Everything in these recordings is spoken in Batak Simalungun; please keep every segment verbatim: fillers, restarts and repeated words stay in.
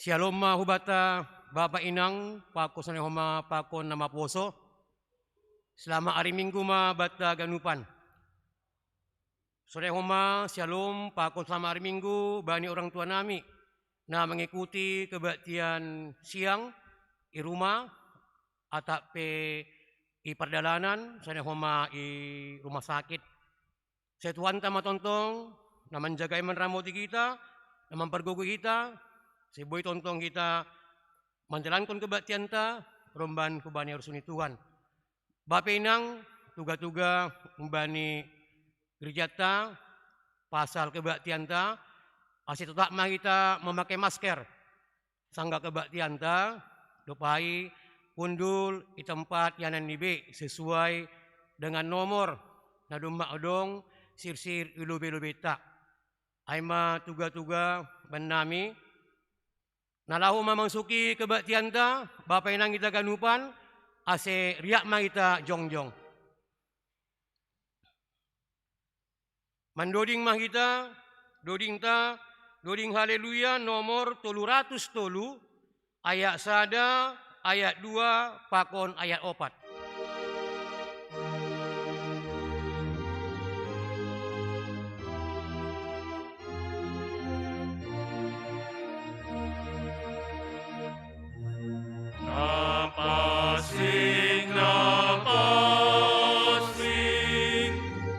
Syalom ma hubata, Bapa, Inang, pakon sonai homa pakon na maposo. Selamat hari Minggu ma banta ganupan. Sonai homa syalom pakon selamat hari Minggu bani orang tua nami na mengikuti kebaktian siang i rumah atau pe i pardalanan, sonai homa i rumah sakit. Sai Tuhanta ma tongtong na manjagai, manramoti hita, na mampargogo hita, sai boi tongtong hita manjalankon kebaktianta romban hubani arusun ni Tuhan. Bapa, Inang, tuga-tuga humbani gerejanta pasal kebaktianta, ase totap ma hita memakai masker. Sanggah kebaktianta, dopai hundul i tempat ianan ni be sesuai dengan nomor na domma adong sirsir i lobei-lobeita. Ai ma tuga-tuga bannami, na laho mamasuki kebaktianta, Bapa, Inang, hita ganupan, ase riak ma hita jongjong. Mandoding ma hita, dodingta, doding Haleluya nomor tolu ratus tolu, ayat sada, ayat dua, pakon ayat opat. Na pansing, na pansing,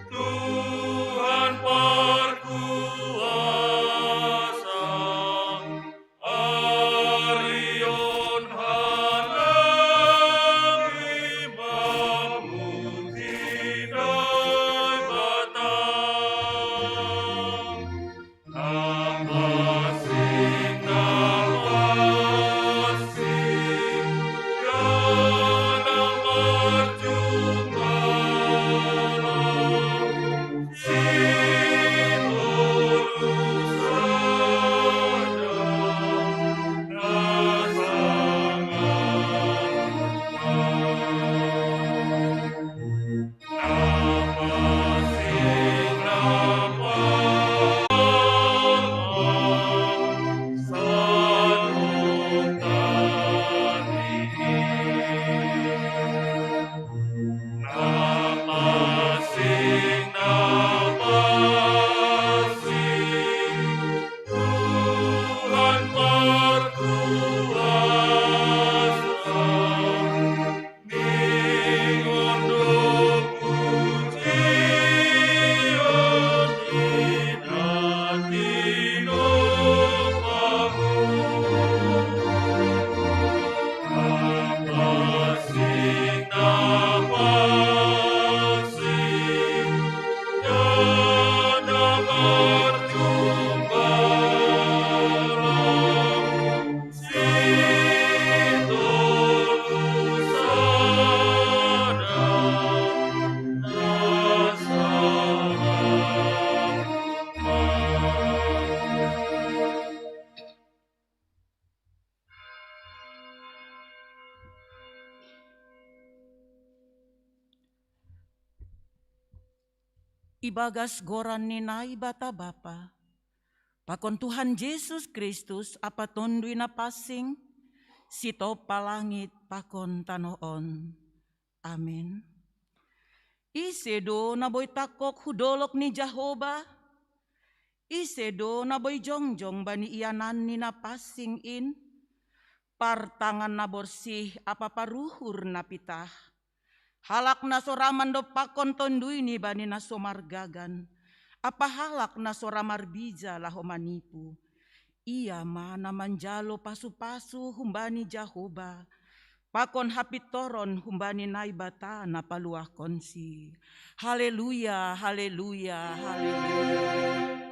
Tuhan parkuasa, ari on hanami mamuji Naibata. Ibagas goran ni Naibata Bapa, pakon Tuhan Jesus Kristus ampa Tonduy Napansing, sitop pa langit pakon tanoh on. Amen. Ise do na boi tangkog hu dolok ni Jahoba? Ise do na boi jongjong bani ianan ni Napansing in? Partangan na borsih ampa paruhur na pitah, halak na so ra mandompakkon tonduyni bani na so margagan, ampa halak na so ra marbija laho manipu. Ia ma na manjalo pasu-pasu humbani Jahoba, pakon hapintoron humbani Naibata na paluahkonsi. Haleluya, haleluya, haleluya.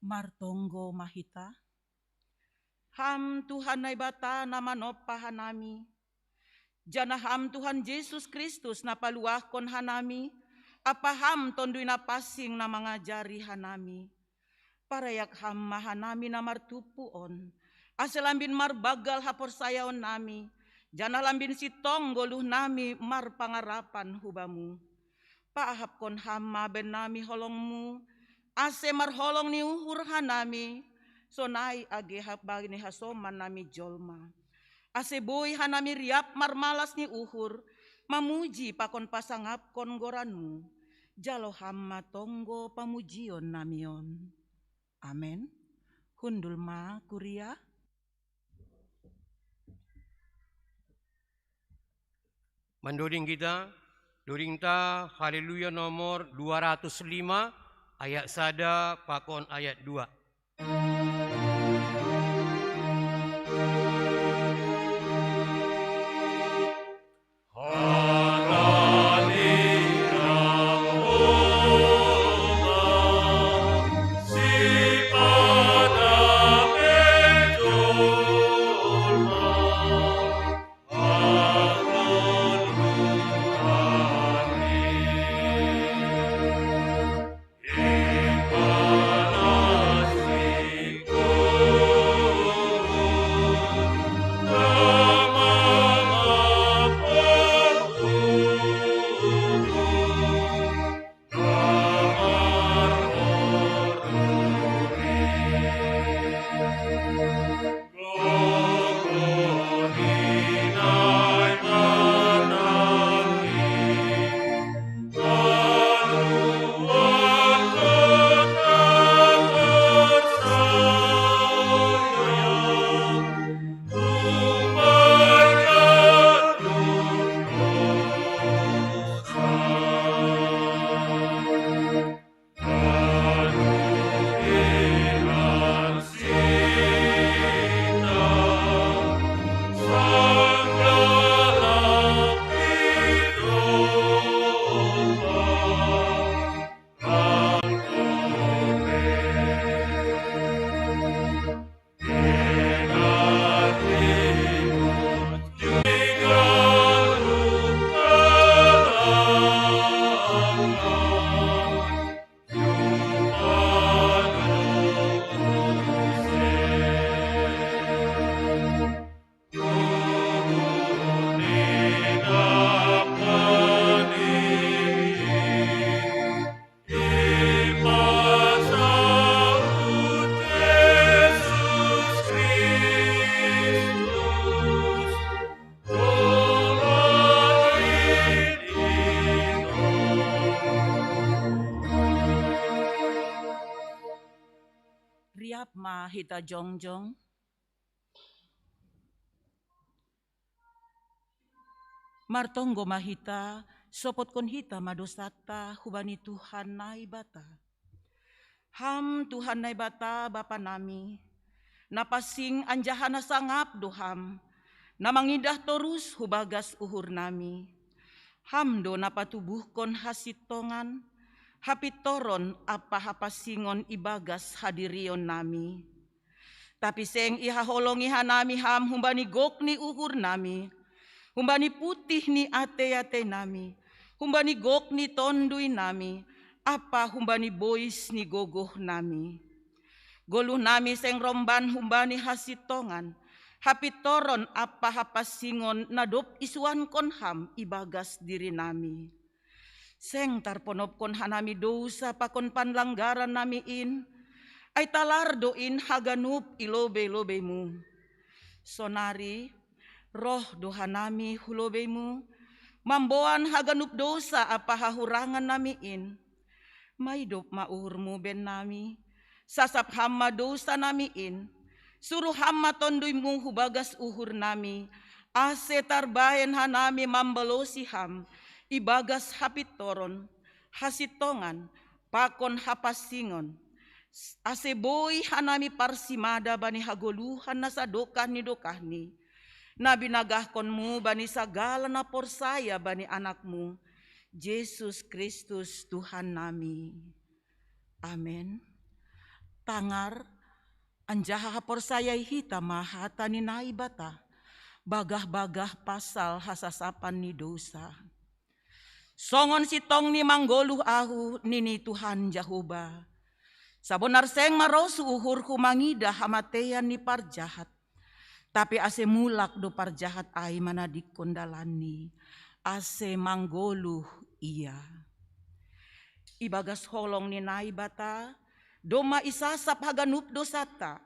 Martonggo ma hita. Ham Tuhan Naibata na manompa hanami, janah Ham Tuhan Jesus Kristus na paluahkon hanami, ampa Ham Tonduy Napansing na mangajari hanami. Parayak Ham ma hanami na martumpu on, ase lambin marbanggal haporsayaon nami, janah lambin sintong goluh nami marpangarapan hu Bamu. Paahapkon Ham ma bennami holong-Mu, ase marholong ni uhur hanami, sonai age bani hasoman nami jolma. Ase boi hanami riap marmalas ni uhur, mamuji pakon pasangapkon goran-Mu. Jalo Ham ma tonggo pamujion nami on. Amen. Hundul ma kuria. Mandoding kita, doding ta Haleluya nomor dua ratus lima, ayat sada pakon ayat dua. Riap ma hita jongjong. Martonggo ma hita, sopotkon hita ma dousanta hubani Tuhan Naibata. Ham Tuhan Naibata Bapa nami, na pansing anjaha na sangap do Ham, na mangidah torus hu bagas uhur nami. Ham do na patubuhkon hasintongan, hapintoron ampa hapansingon ibagas hadirion nami. Tapi seng ihaholongi hanami Ham humbani gok ni uhur nami, humbani putih ni atei-atei nami, humbani gok ni tonduy nami, ampa humbani bois ni gogoh nami. Goluh nami seng romban humbani hasintongan, hapintoron ampa hapansingon na dob isuankon Ham ibagas diri nami. Seng tarponopkon hanami dousa pakon panlanggaran nami in, ai talar do in haganup i lobei-lobeimu. Sonari, roh do hanami hu lobeimu, mamboan haganup dousa ampa hahurangan nami in. Maidop ma uhurmu bennami, sasap Ham ma dousa nami in, suruh Ham ma tonduymu hu bagas uhur nami, ase tarbahen hanami mambalosi Ham, ibagas hapintoron, hasintongan, pakon hapansingon, ase boi hanami parsimada bani hagoluhan na sadokah ni dokahni, na binagahkonmu bani sagala na porsaya bani Anakmu, Jesus Kristus Tuhan nami. Amen. Tangar, anjaha haporsayai hita ma hata ni Naibata, bagah-bagah pasal hasasapan ni dousa. Songon sintong ni manggoluh ahu, nini Tuhan Jahowa. Sabonar seng marosu uhurhu mangidah hamatean ni parjahat. Tapi ase mulak do parjahat ai manadikkon dalanni, ase manggoluh ia. Ibagas holong ni Naibata, domma isasap haganup dosanta.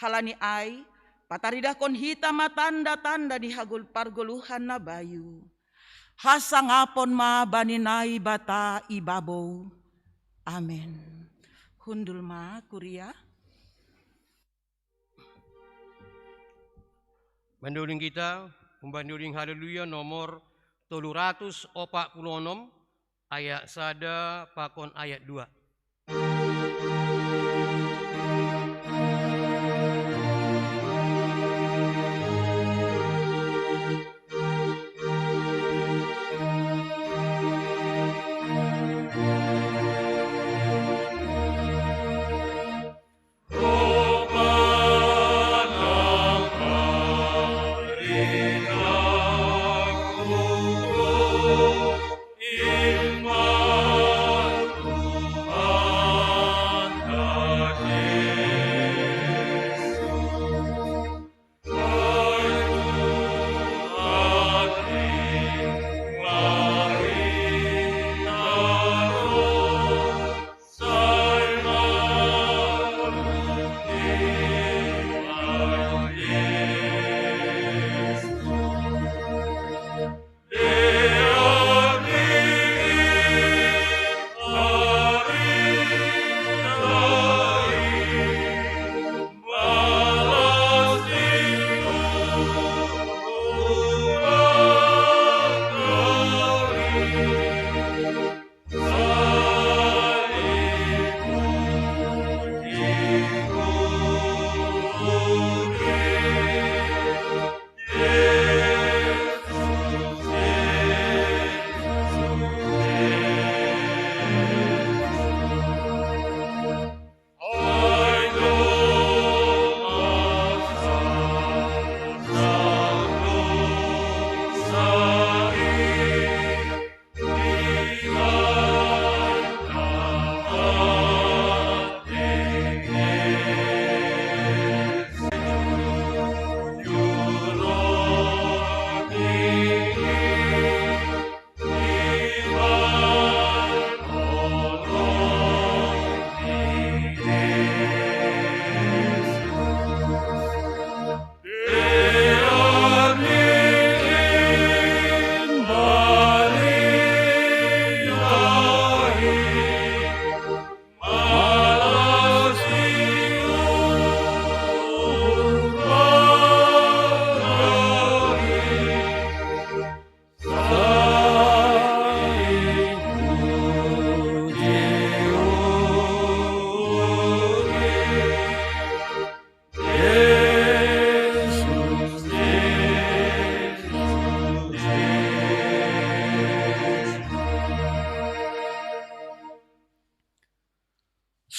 Halani ai, pataridahkon hita ma tanda-tanda ni hagol-, pargoluhan na bayu. Hasangapon ma bani Naibata i babou. Amen. Hundul ma, kuria. Manduling kita, umban duling Haleluya nomor tolu ratus opat puluh onom, ayat sada pakon ayat dua.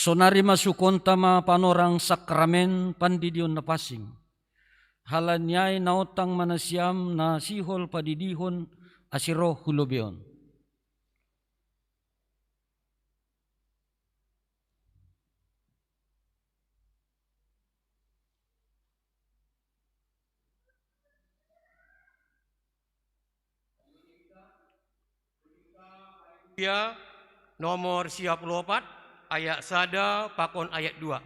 Sonari masukonta ma panorang sakramen pandidion na pansing. Halani ai naontang ma nasiam na sihol padidihon ase roh hu lobeon. Ya, nomor sia puluh opat, ayat sada pakon ayat dua.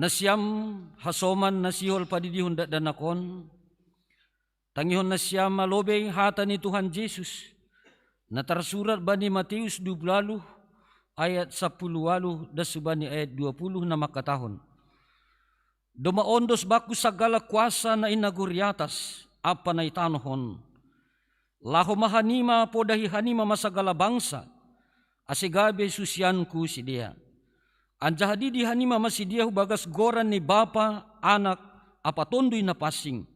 Nasiam hasoman na sihol padidihon dakdanak on, tangihon nasiam ma lobei hata ni Tuhan Jesus, na tarsurat bani Mateus dua puluh waluh ayat sapuluh waluh das hubani ayat dua puluh na mangkatahon: Domma ondos bangku sagala kuasa na i nagori atas ampa na i tanoh on. Laho ma hanima podahi hanima ma sagala bangsa, ase gabe susianku sidea. Anjaha didi hanima ma sidea hubagas goran ni Bapa, Anak, ampa Tonduy Napansing.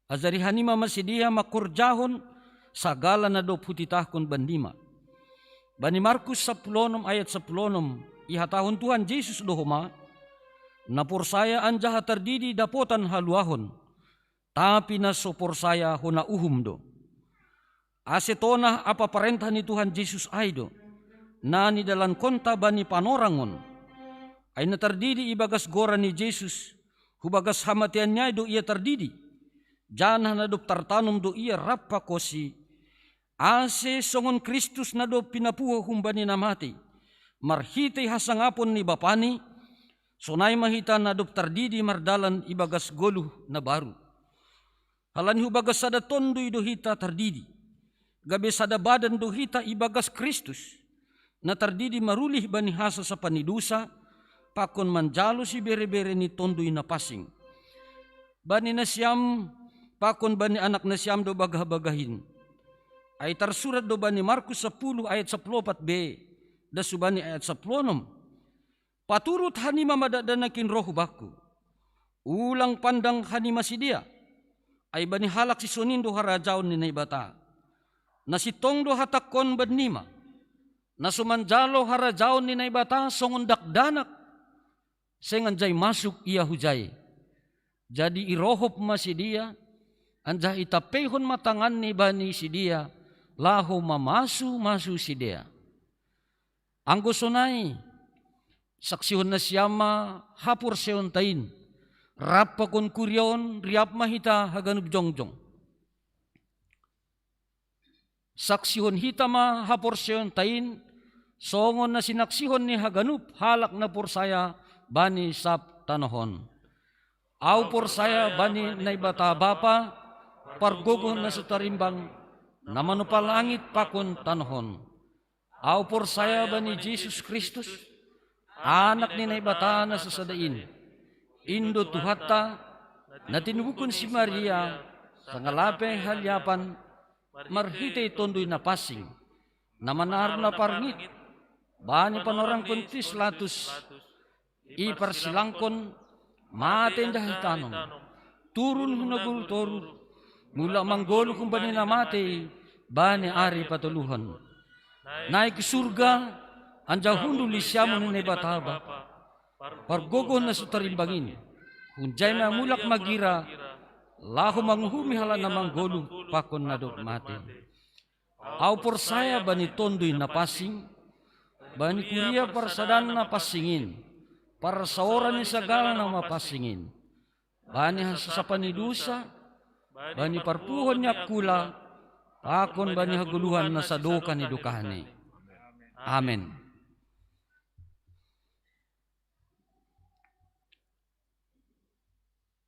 Ajari hanima ma sidea mangkorjahon sagala na dob hutitahkon bannima. Bani Markus sapuluh onom ayat sapuluh onom, ihatahon Tuhan Jesus do homa: Na porsaya anjaha tardidi dapotan haluahon, tapi na so porsaya hona uhum do. Ase tonah ampa parentah ni Tuhan Jesus ai do, na nidalankonta bani panorang on. Ai na tardidi ibagas goran ni Jesus, hubagas hamateanni ai do ia tardidi, janah na dob tartanom do ia rap pakonsi, ase songon Kristus na dob pinapuho humbani na matei, marhitei hasangapon ni Bapani, sonai ma hita na dob tardidi mardalan ibagas goluh na baru. Halani hubagas sada tonduy do hita tardidi, gabe sada badan do hita ibagas Kristus, na tardidi marulih bani hasasapan ni dousa, pakon manjalo siberebere ni Tonduy Napansing. Bani nasiam, pakon bani anak nasiam do bagahbagah in. Ai tarsurat do bani Markus sapuluh ayat sapuluh opat b, das hubani ayat sapuluh onom: Paturut hanima ma dakdanak in roh hu bangku. Ulang pandang hanima sidea, ai bani halak sisongon in do harajaon ni Naibata. Na sintong do hatangkon bannima: Na so manjalo harajaon ni Naibata songon dakdanak, seng anjai masuk ia hujai. Jadi irohop ma sidea, anjaha itampeihon ma tanganni bani sidea, laho mamasumasu sidea. Anggo sonai, saksihon nasiam ma haporseaonta in, rap pakon kuria on riap ma hita haganup jongjong. Saksihon hita ma haporseaonta in, songon na sinaksihon ni haganup halak na porsaya bani sab tanoh on. Ahu porsaya bani Naibata Bapa, pargogoh na so tarimbang, na manompa langit pakon tanoh on. Ahu porsaya bani Jesus Kristus, Anak ni Naibata na sasada in. In do Tuhanta, na tinubuhkon si Maria, sangalape haliapan, marhitei Tonduy Napansing, na manaru na parngit bani panorang Pontius Pilatus, iparsilangkon, mate anjaha itanom, turun hu nagori toruh, mulak manggoluh humbani na matei bani ari patoluhon. Naik hu surga, anjaha hundul di siamun ni Naibata Bapa, pargogoh na so tarimbang in. Hunjai ma mulak magira, laho manguhumi halak na manggoluh pakon na dob mate. Ahu porsaya bani Tonduy Napansing, bani kuria parsadaan na pansing in, parsaoran ni sagala na mapansing in, bani hasasapan ni dousa, bani parpuhoon ni angkula, pakon bani hagoluhan na sadokah ni dokahna i. Amen.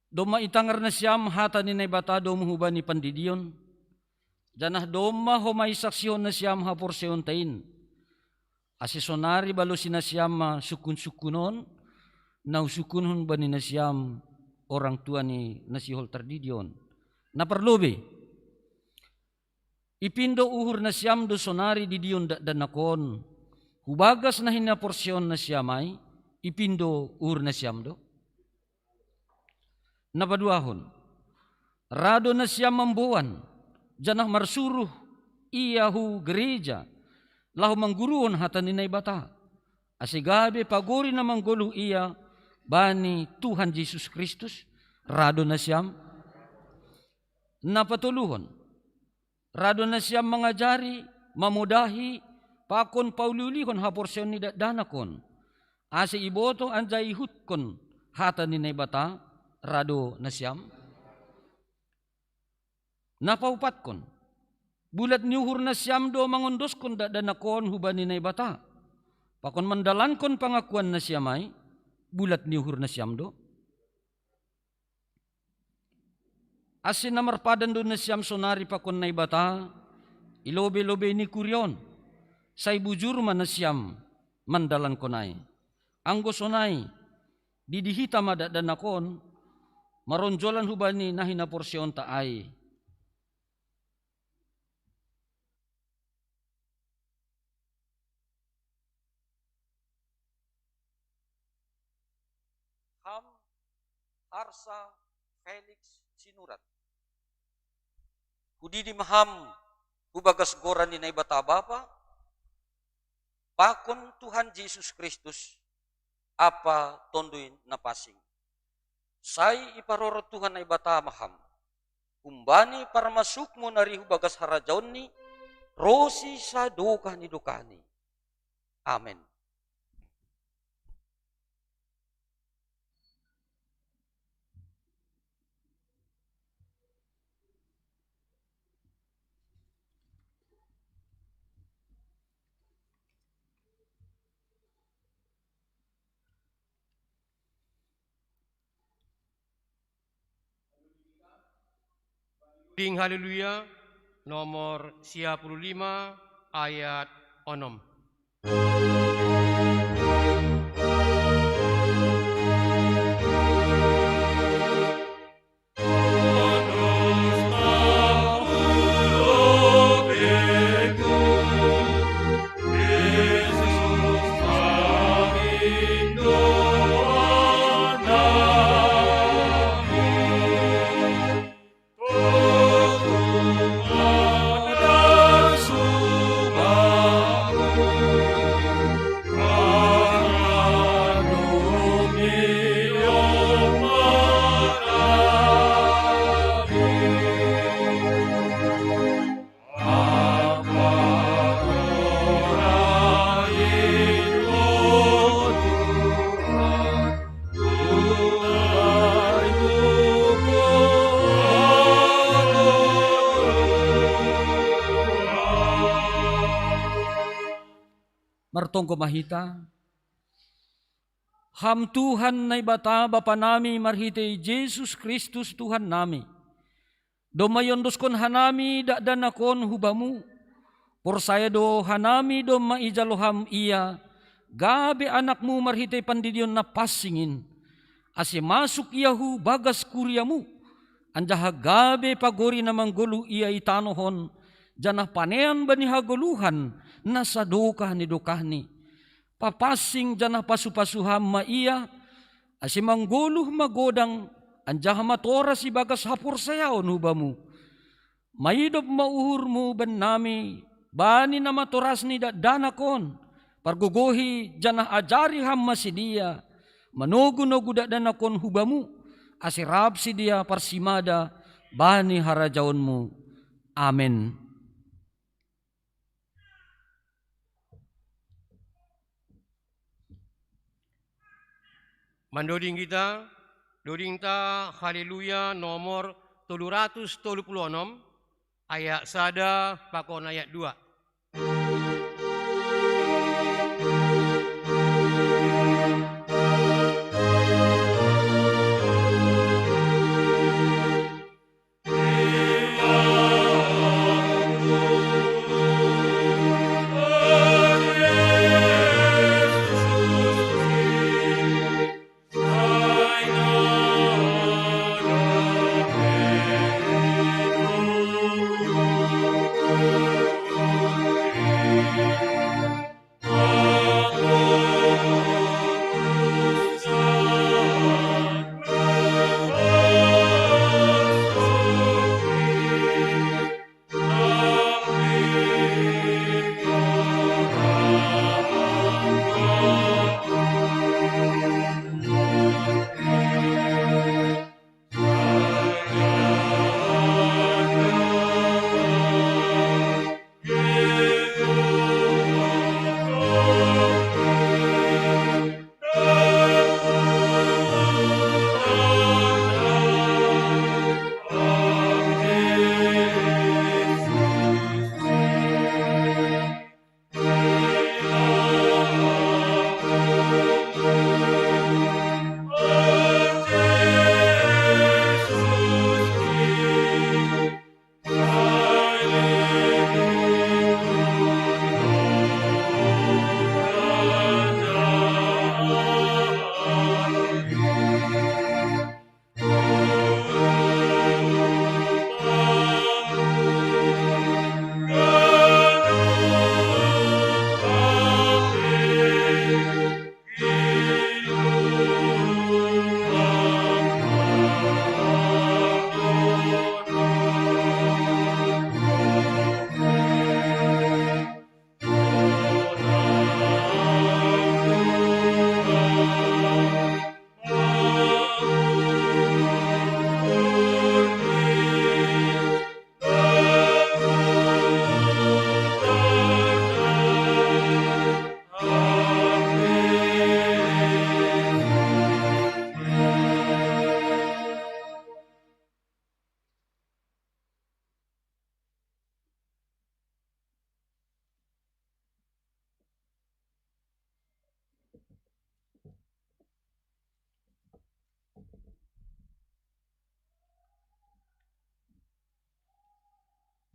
Domma itangar nasiam hata ni Naibata domu hubani pandidion, janah domma homa isaksihon nasiam haporseaonta in. Ase sonari balosi nasiam ma sungkunsungkun on, na husungkunhon bani nasiam orang tua ni na sihol tardidi on. Na parlobei, ipindo uhur nasiam do sonari didion dakdanak on, hubagas na hinaporseaon nasiam ai, ipindo uhur nasiam do? Na paduahon, ra do nasiam mamboan, janah marsuruh ia hu gereja, laho mangguruhon hata ni Naibata, ase gabe pagori na manggoluh ia bani Tuhan Jesus Kristus? Ra do nasiam? Na patoluhon, ra do nasiam mangajari, mamodahi, pakon pauliulihon haporseaon ni dakdanak on, ase ibotoh anjaha iihuthon hata ni Naibata? Ra do nasiam? Na paupatkon, bulat ni uhur nasiam do mangondoskon dakdanak on hubani Naibata, pakon mandalankon pangakuan nasiam ai? bulat ni uhur nasiam do? Ase na marpadan do nasiam sonari pakon Naibata i lobei-lobei ni kuria on, sai bujur ma nasiam mandalankon ai. Anggo sonai, didi hita ma dakdanak on, maronjolan hubani na hinaporseaonta ai. Ham Harsa Felix Sinurat. Hudidi ma ham hu bagas goran ni Naibata Bapa, pakon Tuhan Jesus Kristus, ampa Tonduy Napansing. Sai iparorot Tuhan Naibata ma ham, humbani parmasukmu nari hu bagas harajaonni, ronsi sadokah ni dokahni. Amen. Ding Haleluya, nomor sia puluh lima, ayat onom. Martonggo ma hita. Ham Tuhan Naibata Bapa nami marhitei Jesus Kristus Tuhan nami, domma iondoskon hanami dakdanak on hu Bamu. Porsaya do hanami domma ijalo Ham Ia, gabe anakMu marhitei pandidion na pansing in, ase masuk Ia hu bagas kuriaMu, anjaha gabe pagori na manggoluh Ia i tanoh on, janah panean bani hagoluhan na sadokah ni dokahni. Papansing janah pasu-pasu Ham ma Ia, ase manggoluh magodang anjaha matoras ibagas haporsayaon hu Bamu. Maidop ma uhurMu bannami, bani na matorasni dakdanak on, pargogohi janah ajari Ham ma sidea, manogu-nogu dakdanak on hu Bamu, ase rap sidea parsimada bani harajaonMu. Amen. Mandoding hita, dodingta Haleluya nomor tolu ratus tolu puluh onom, ayat sada pakon ayat dua.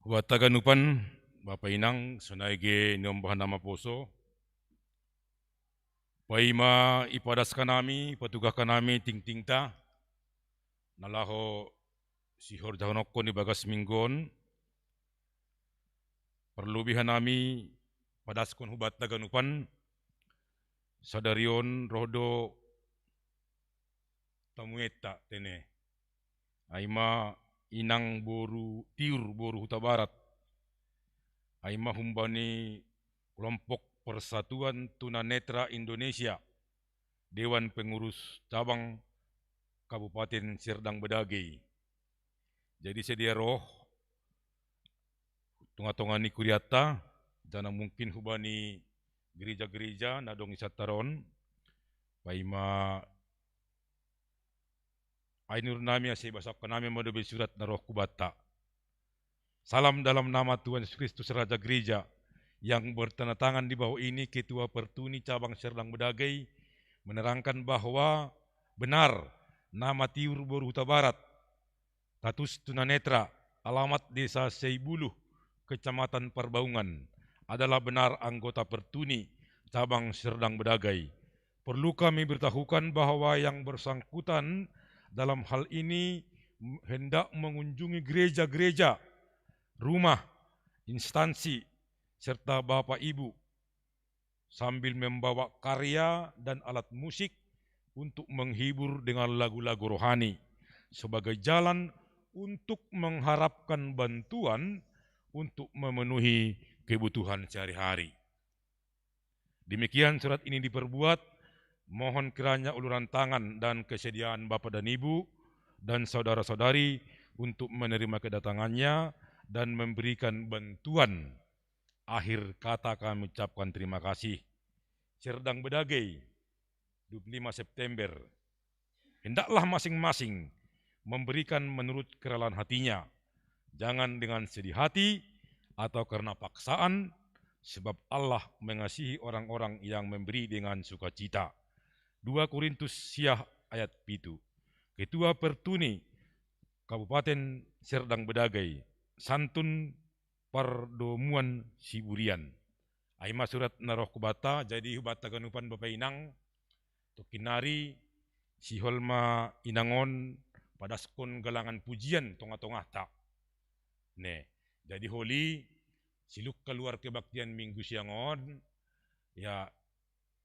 Hubatta ganupan, Bapa Inang, sonai ge niombahan nama poso. Paima ipadas hanami, ipatugah hanami tingtingta, na laho sihorjahononkon di bagas minggu on, parlobei hanami padaskon hubatta ganupan, sadari on roh do tamuenta tene. Ai ma Inang boru Tiur, boru Hutabarat. Ai ma humbani kelompok Persatuan Tunanetra Indonesia, Dewan Pengurus Cabang Kabupaten Serdang Bedagai. Jadi sadia roh tonga-tonga ni kuriatta, janah mungkin hubani gereja-gereja na dong i santaron, paima ai ni uhurnami ase ibasakan nami ma dope surat na roh hubatta. Salam dalam nama Tuhan Yesus Kristus, Raja Gereja, yang bertanda tangan di bawah ini, Ketua Pertuni Cabang Serdang Bedagai, menerangkan bahwa benar nama Tiur boru Hutabarat, status tunanetra, alamat Desa Seibuluh, Kecamatan Parbaungan, adalah benar anggota Pertuni Cabang Serdang Bedagai. Perlu kami beritahukan bahwa yang bersangkutan dalam hal ini hendak mengunjungi gereja-gereja, rumah, instansi, serta Bapak Ibu, sambil membawa karya dan alat musik untuk menghibur dengan lagu-lagu rohani sebagai jalan untuk mengharapkan bantuan untuk memenuhi kebutuhan sehari-hari. Demikian surat ini diperbuat, mohon kiranya uluran tangan dan kesediaan Bapak dan Ibu dan saudara-saudari untuk menerima kedatangannya dan memberikan bantuan. Akhir kata kami ucapkan terima kasih. Serdang Bedagai, dua puluh lima September. Hendaklah masing-masing memberikan menurut kerelaan hatinya. Jangan dengan sedih hati atau karena paksaan, sebab Allah mengasihi orang-orang yang memberi dengan sukacita. Dua Korintus sia ayat pitu. Ketua Pertuni Kabupaten Serdang Bedagai, santun pardomuan siburian. Ai ma surat na roh hubatta, jadi hubatta ganupan Bapa Inang, tokkinnari sihol ma Inang on padaskon galangan pujian tonga-tonganta. Ne, jadi holi, siluk kaluar kebaktian minggu siang on, ya,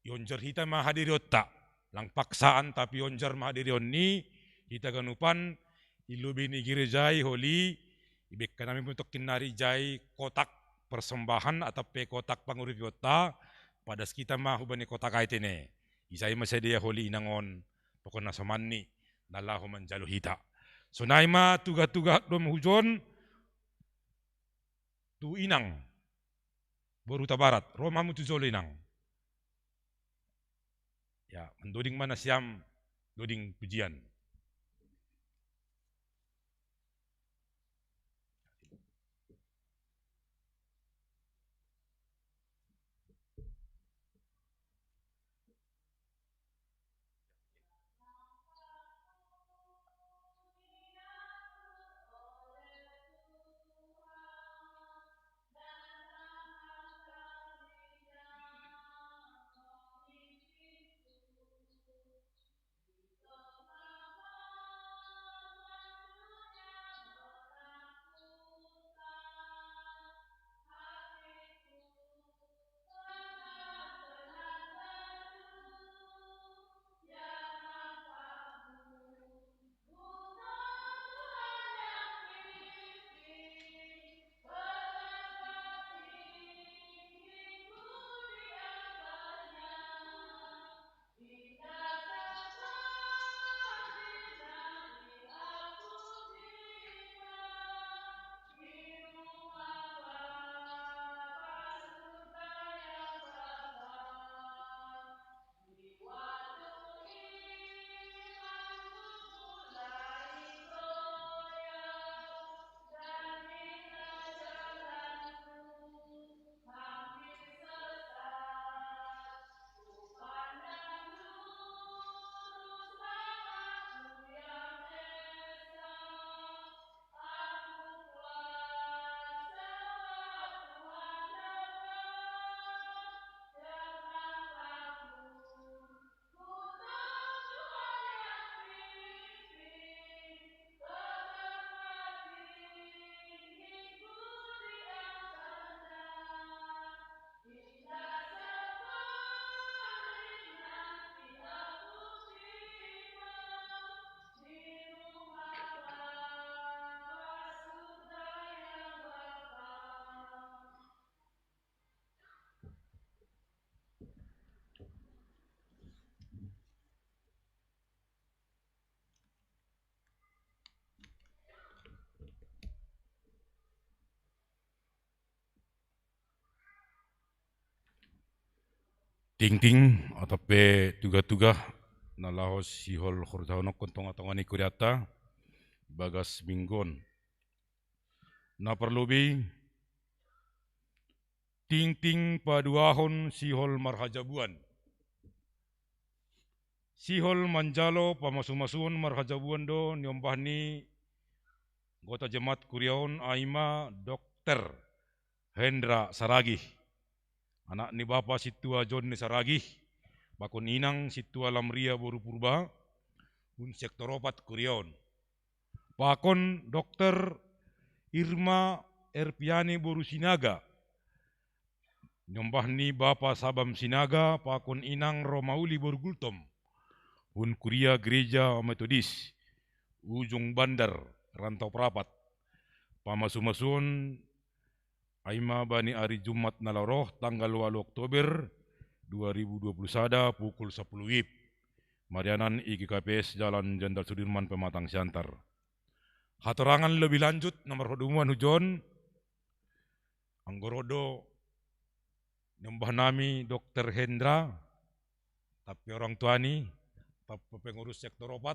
ionjor hita ma hadirionta. Lang paksaan, tapi ionjor ma hadirionni, hita ganupan, i lobei ni gereja i holi, ibaen hanami pe tokkinnari jai kotak persembahan atau pe kotak pangurupionta, padas hita ma hubani kotak ai tene. Isai ma sadia holi Inang on, pokokna somanni, na laho manjalo hita. Sonai ma tugah-tugah dom hujon, tu Inang boru Hutabarat, ro ma hamu tu jolo Inang. Ya, mandoding ma nasiam doding pujian. Tingting atau pe tuga-tuga na laho sihol horjahononhon tonga-tonga ni kuriata bagas minggu on. Na parlobei, tingting paduahon sihol marhajabuan. Sihol manjalo pamasu-masuon marhajabuan do niombah ni anggota jemaat kuria on, ai ma Dokter Hendra Saragih, anak ni bapa sintua John ni Saragih, pakon inang sintua Lamria boru Purba, hun sektor opat kuria on. Pakon Dokter Irma Erpiani boru Sinaga, niombah ni bapa Sabam Sinaga, pakon inang Romauli boru Gultom, hun kuria Gereja Metodis Ujung Bandar, Rantau Prapat. Pamasu-masuon ai ma bani ari Jumat na laho roh, tanggal ualu Oktober dua ribu dua puluh sada, pukul sapuluh wib. Marianan i G K P S Jalan Jenderal Sudirman, Pematang Siantar. Hatorangan lebih lanjut na marhadumuan hujon, anggo ro do niombah nami Dokter Hendra, tapi orang tuani, tapi pengurus sektor opat,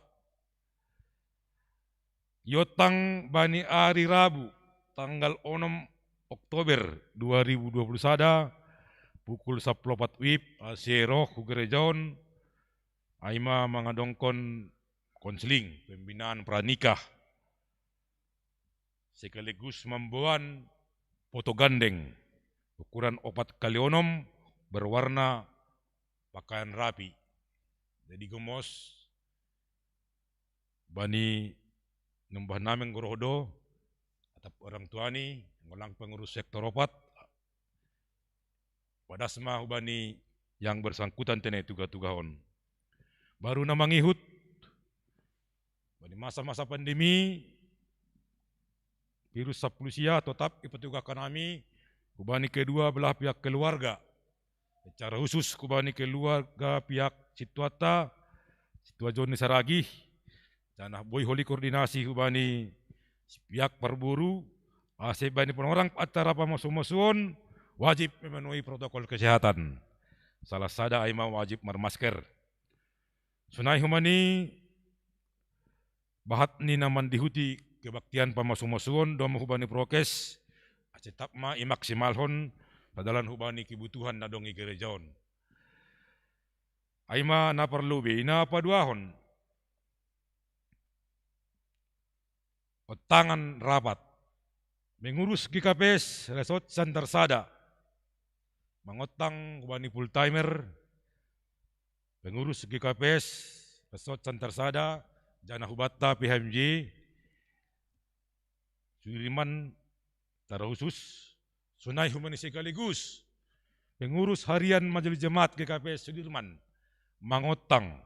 iontang bani ari Rabu, tanggal onom Oktober dua ribu dua puluh sada, pukul sapuluh opat wib, ase roh hu gereja on, ai ma mangadongkon konseling, pembinaan pranikah, sekaligus mamboan foto gandeng ukuran opat kali onom, berwarna pakaian rapi. Jadi gomos bani niombah nami anggo ro do, atap orang tuani, anggo lang pengurus sektor opat, padas ma hubani yang bersangkutan tene tuga-tuga on. Baru na mangihut, bani masa-masa pandemi virus sapuluh sia, totap ipatugahkon nami hubani kedua belah pihak keluarga. Secara khusus hubani keluarga pihak sintuanta, sintua John ni Saragih, janah boi holi koordinasi hubani si pihak parboru, ase bani panorang acara pamasu-masuon wajib memenuhi protokol kesehatan. Salah sada ai ma wajib marmasker. Sonai hubani bahat ni na mandihuti kebaktian pamasu-masuon, domu hubani prokes, ase tap ma imaksimalhon, padalan hubani kebutuhan na adong i gereja on. Ai ma na parlobei, na paduahon, ontangan rapat. Pengurus G K P S Resort Siantar Sada mangontang hubani full timer, pengurus G K P S Resort Siantar Sada, janah hubanta P H M J Sudirman secara khusus, sonai hubani sekaligus pengurus harian Majelis Jemaat G K P S Sudirman mangontang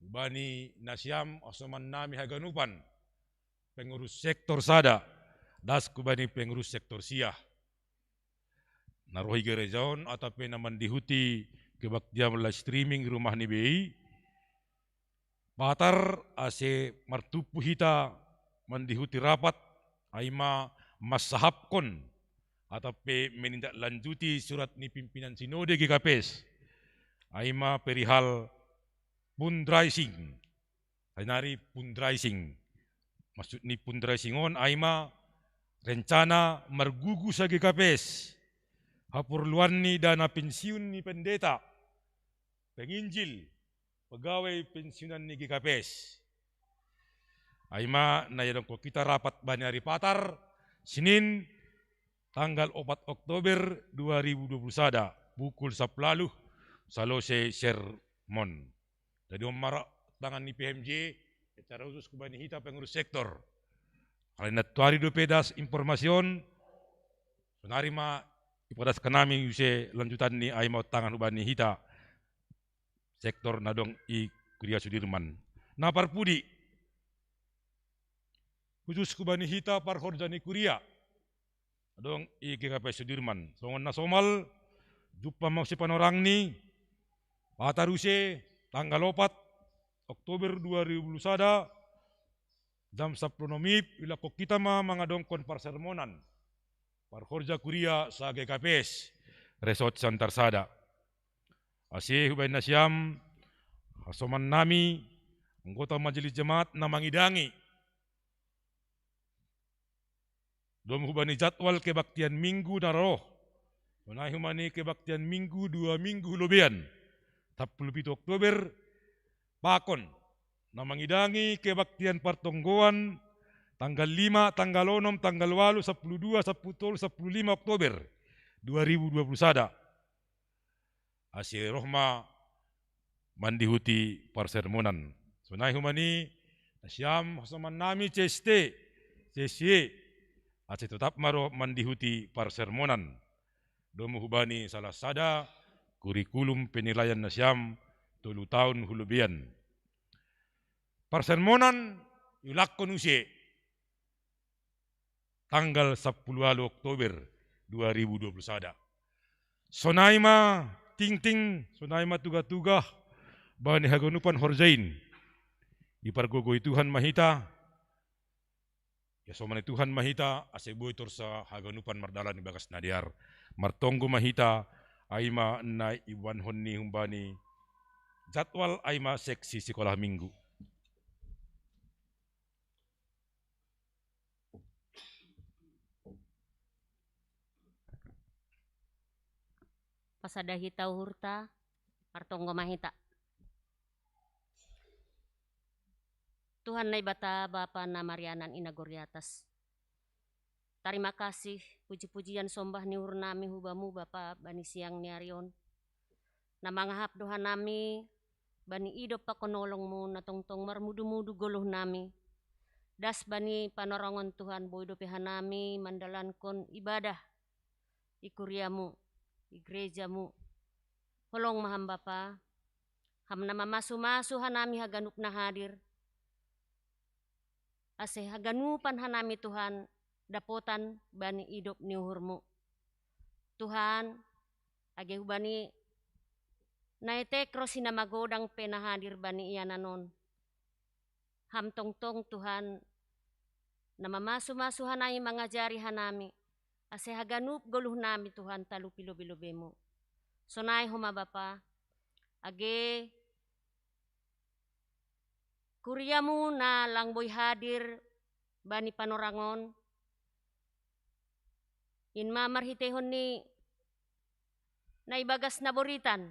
hubani nasiam hasoman nami haganupan, pengurus sektor sada, das hubani pengurus sektor sia na roh i gereja on atap pe na mandihuti kebaktian live streaming rumah ni bei, patar ase martumpu hita mandihuti rapat, ai ma mansahapkon atap pe menindaklanjuti surat ni pimpinan sinode G K P S, ai ma perihal fundraising. Sainari fundraising. Maksud ni fundraising on ai ma rencana margugu sa G K P S, haporluan ni dana pensiun ni pendeta, penginjil, pegawai pensiunan ni G K P S. Ai ma na iadongkon hita rapat bani ari Patar, Senin, tanggal opat Oktober dua ribu dua puluh sada, pukul sapuluh ualuh, salose sermon. Jadi on ma ra tangan ni P H M J, secara khusus hubani hita pengurus sektor. Alai nantuari dope das informasi on, sonari ma ipadaskan nami use lanjutan ni ai ma ontangan hubani hita sektor na adong i Kuria Sudirman. Na parpudi, khusus hubani hita parhorja ni kuria adong i G K P S Sudirman. Songon na somal, jumpa ma use panorangni, Patar use, tanggal opat Oktober dua ribu dua puluh sada, jam sapuluh onom wib, ilangkon hita ma mangadongkon parsermonan parhorja kuria sa G K P S Resort Siantar Sada. Ase hubaen nasiam, hasoman nami, anggota majelis jemaat na mangidangi. Domu hubani jadwal kebaktian minggu na roh. Sonai hubani kebaktian minggu dua minggu hu lobean. Sappulu pitu Oktober, pakon. Na mangidangi kebaktian partonggoan tanggal lima, tanggal onom, tanggal walu, sappulu dua, sappulu tolu, sappulu lima Oktober dua ribu dua puluh sada. Ase roh ma mandihuti parsermonan. Sonai hubani, nasiam hasoman nami C S T, C S Y, ase totap ma roh mandihuti parsermonan. Domu hubani salah sada kurikulum penilaian nasiam tolu taon hu lobean. Parsermonan iulakkon use tanggal sappulu walu Oktober dua ribu dua puluh sada. Sonai ma tingting, sonai ma tuga-tuga, bani haganupan horjain. Ipargogoi Tuhan ma hita, iasomani Tuhan ma hita, ase boi torsa haganupan mardalan ibagas na dear. Martonggo ma hita, ai ma na iboanhon ni hubani jadwal, ai ma seksi sikola minggu. Pasada hita uhurta, martonggo ma hita. Tuhan Naibata, Bapa na marianan i nagori atas. Tarima kasih, puji-pujian, sombah ni uhur nami hu Bamu Bapa bani siang ni ari on. Na mangahap do hanami bani idop pakon olongmu na tongtong marmudu-mudu goluh nami. Das bani panorangon Tuhan, boi dope hanami mandalankon ibadah i kuriamu, i gerejamu. Holong ma ham Bapa, ham na mamasu-masu hanami haganup na hadir, ase haganupan hanami Tuhan dapotan bani idop ni uhurmu. Tuhan, age hubani na etek ro si na magodang pe na hadir bani ianan on. Ham tongtong Tuhan, na mamasu-masu hanami mangajari hanami, ase haganup goluh nami Tuhan talupi lobe-lobemu. Sonai homa Bapa, age kuriamu na lang boi hadir bani panorangon, in ma marhiteihon ni na ibagas na boritan,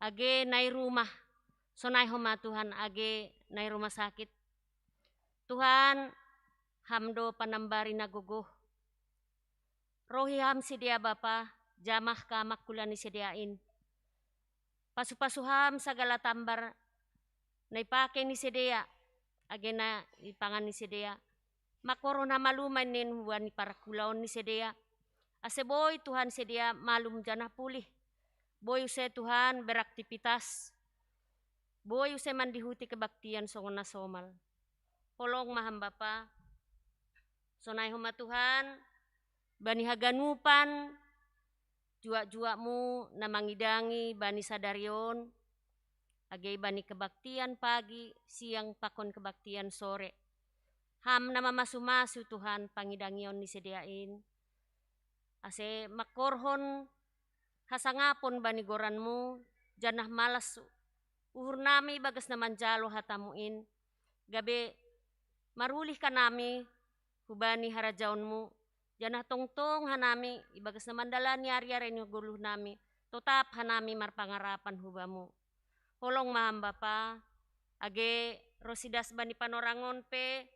age na i rumah, sonai homa Tuhan age na i rumah sakit. Tuhan, ham do panambari na gogoh. Rohi ham sidea Bapa, jamah ka mangkula ni sidea in. Pasu-pasu ham sagala tambar na ipake ni sidea, age na ipangan ni sidea. Mangkorhon hamaluman nin huan ni parakulaon ni sidea. Ase boi Tuhan sidea malum janah pulih. Boi use Tuhan beraktivitas. Boi use mandihuti kebaktian songon na somal. Holong ma ham Bapa. Sonai homa Tuhan, bani haganupan juak-juakmu na mangidangi bani sadari on, age bani kebaktian pagi, siang pakon kebaktian sore. Ham na mamasu-masu Tuhan pangidangion ni sidea in. Ase mangkorhon hasangapon bani goranmu, janah malas uhur nami bagas na manjalo hatamu in, gabe marulih hanami hubani harajaonmu, janah tongtong hanami ibagas na mandalani ari-ari ni goluh nami, totap hanami marpangarapan hu Bamu. Holong ma ham Bapa, age ro si das bani panorangon pe,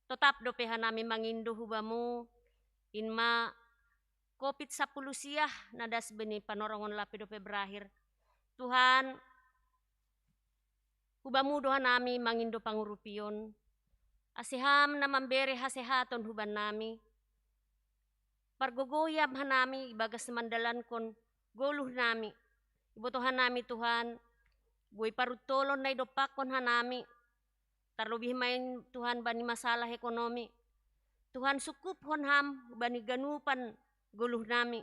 totap dope hanami mangindo hu Bamu, in ma Covid sampulu siah na das bani panorangon lape dope berakhir. Tuhan, hu Bamu do hanami mangindo pangurupion, ase ham na mambere hasehaton huban nami. Pargogoi ham hanami ibagas mandalankon goluh nami. Iboto hanami Tuhan, boi paruntolon na idompakkon hanami. Tarlobih ma in Tuhan bani masalah ekonomi. Tuhan, sungkuphon ham bani ganupan goluh nami.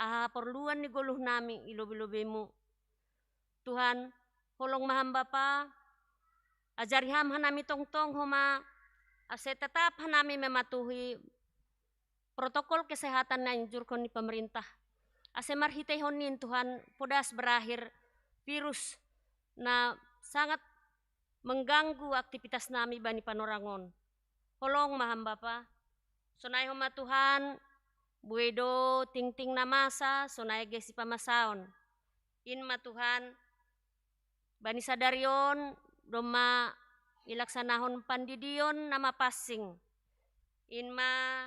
Aha haporluan ni goluh nami i lobe-lobemu. Tuhan, holong ma ham Bapa, ajari ham hanami tongtong homa, ase tetap hanami mematuhi protokol kesehatan na ianjurhon ni pemerintah. Ase marhiteihon nin Tuhan podas berakhir virus na sangat mengganggu aktivitas nami bani panorangon. Holong ma ham Bapa, sonai homa Tuhan, buedo tingting na masa, sonai gesi pamasaon. In ma Tuhan, bani sadarion, domma ilaksanahon pandidion na mapassing. In ma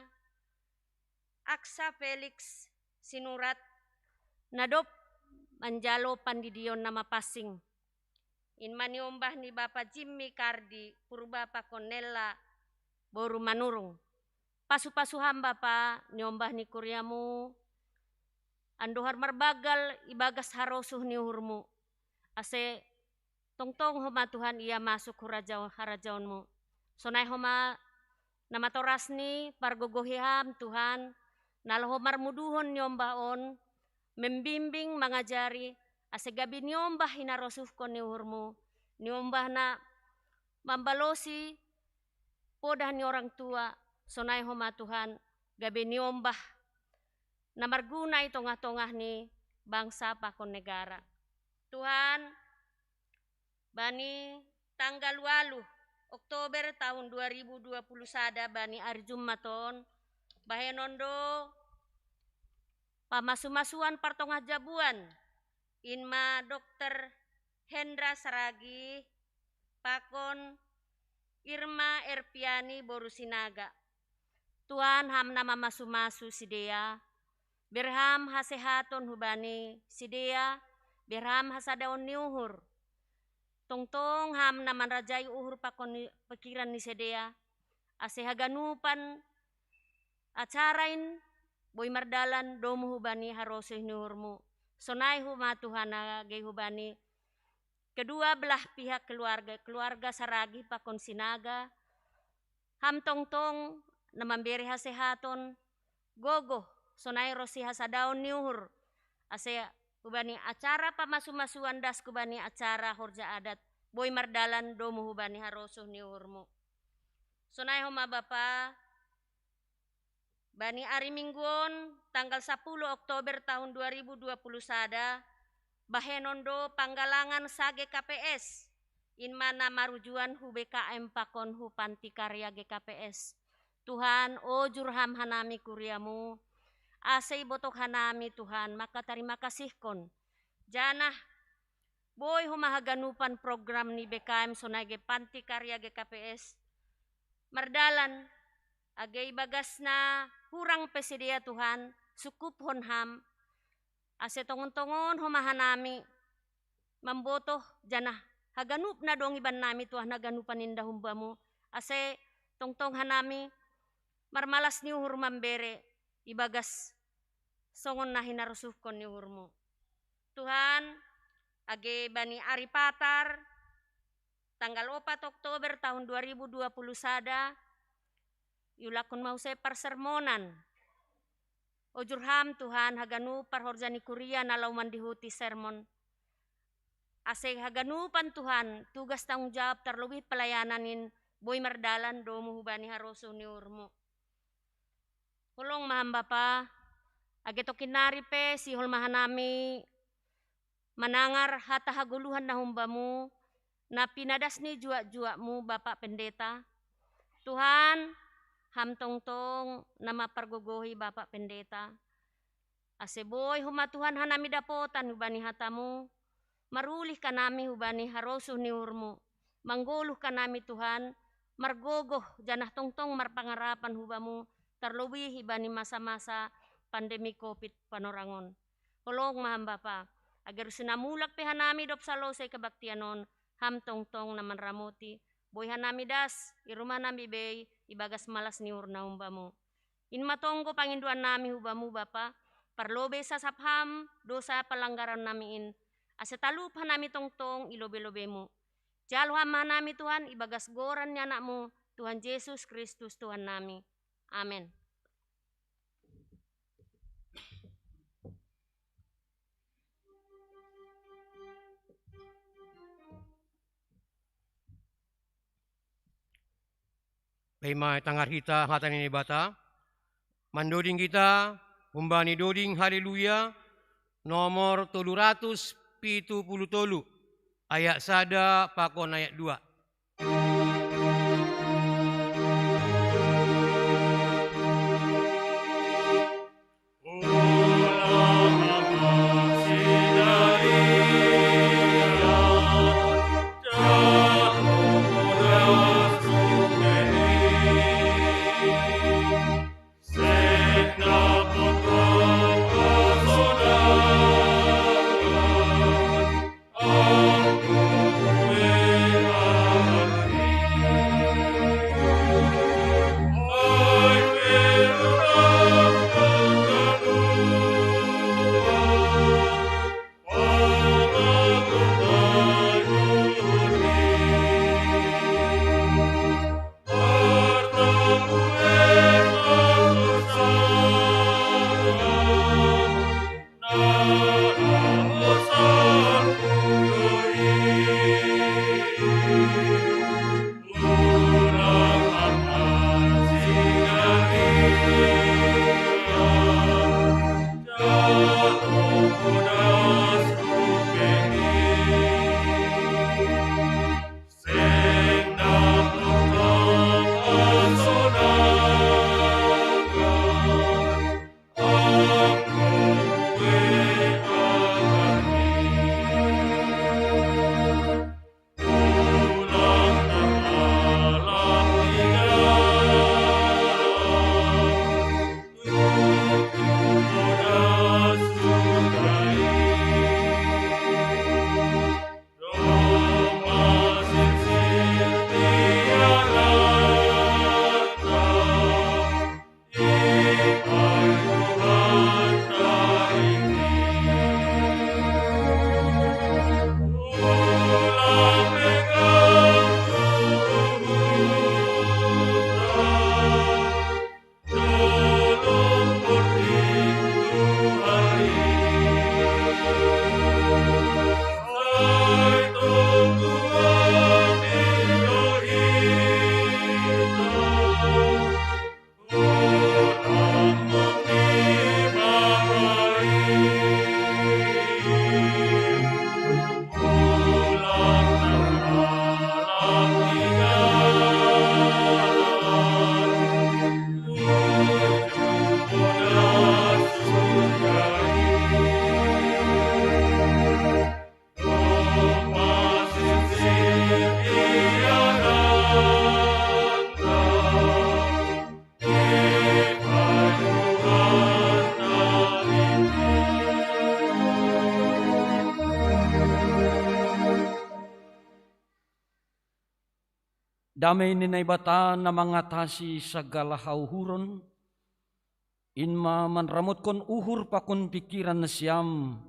Aksa Felix Sinurat, na dob manjalo pandidion na mapassing. In ma niombah ni Bapa Jimmy Kardi Purba pakon Nella boru Manurung. Pasu-pasu ham Bapa niombah ni kuriamu, andohar marbagal ibagas harosuh ni uhurmu. Ase tongtong homa Tuhan ia masuk harajaonmu. Sonai homa na matorasni pargogohi ham Tuhan, na laho marmuduhon niombah on, membimbing, mangajari, ase gabe niombah hinarosuhkon ni uhurmu, niombah na mambalosi podah ni orang tua, sonai homa Tuhan, gabe niombah na marguna i tongah-tongah ni bangsa pakon negara. Tuhan, bani tanggal walu Oktober tahun dua ribu dua puluh sada bani ari Jumat on, bahenon do pamasu-masuan partongah jabuan, in ma Dokter Hendra Saragi pakon Irma Erpiani boru Sinaga. Tuhan, ham na mamasu-masu sidea, berham hasehaton hubani sidea, berham hasadaon ni uhur. Tongtong ham na manrajai uhur pakon ni pikiran ni sidea, ase haganupan acara in boi mardalan domu hubani harosuh ni uhurmu. Sonai homa Tuhan age hubani kedua belah pihak keluarga, keluarga Saragi pakon Sinaga, ham tongtong na mambere hasehaton, gogoh, sonai ronsi hasadaon ni uhur, ase hubani acara pamasu-masuan das hubani acara horja adat, boi mardalan domu hubani harosuh ni uhurmu. Sonai homa Bapa, bani ari Minggu on, tanggal sapuluh Oktober tahun dua ribu dua puluh sada, bahenon do panggalangan sa G K P S, in ma na marujuan hu B K M pakon hu panti karya G K P S. Tuhan, ojur ham hanami kuriamu, ase ibotoh hanami Tuhan, maka tarima kasihkon. Janah boi homa haganupan program ni B K M sonai ge panti karya G K P S mardalan, age ibagas na hurang pe sidea Tuhan, sukuphon ham, ase tongon-tongon homa hanami mambotoh janah haganup na dong iban nami Tuhan haganupan indah humbamu, ase tongtong hanami marmalas ni uhur mambere ibagas songon na hinarosuhkon ni uhurmu. Tuhan, age bani ari Patar, tanggal opat Oktober tahun dua ribu dua puluh sada, iulakkon ma use parsermonan. Ojur ham Tuhan haganup parhorja ni kuria na laho mandihuti sermon. Ase haganupan Tuhan, tugas tanggung jawab tarlobih pelayanan in boi mardalan domu hubani harosuh ni uhurmu. Holong ma ham Bapa, age tongkin nari pe sihol ma hanami manangar hata hagoluhan na humbamu, na pinadas ni juak-juakmu Bapa Pendeta. Tuhan, ham tongtong na mampargogohi Bapa Pendeta. Ase boi homa Tuhan hanami dapotan hubani hatamu, marulih hanami hubani harosuh ni uhurmu, manggoluh hanami Tuhan, margogoh janah tongtong marpangarapan hubamu, tarlobih ibani masa-masa pandemi covid panorangon. Holong ma ham Bapa, age ronsi na mulak pe hanami dob salosei kebaktian on, ham tongtong na manramoti, boi hanami das, i rumah nami bei, ibagas malas ni uhur na humbamu. In ma tonggo pangindoan nami hubamu Bapa, parlobei sasap ham dosa palanggaran nami in, ase talup hanami tongtong i lobei-lobeimu. Jalo ham hanami Tuhan ibagas goran ni anakmu, Tuhan Jesus Kristus Tuhan nami. Amen. Paima tangar hita hata ni Naibata, mandoding hita humbani doding haleluya, nomor tolu ratus pitu puluh tolu, ayat sada pakon ayat dua. Damei ni Naibata na mangatasi sagala hauhuron, in ma manramotkon uhur pakon pingkiran nasiam,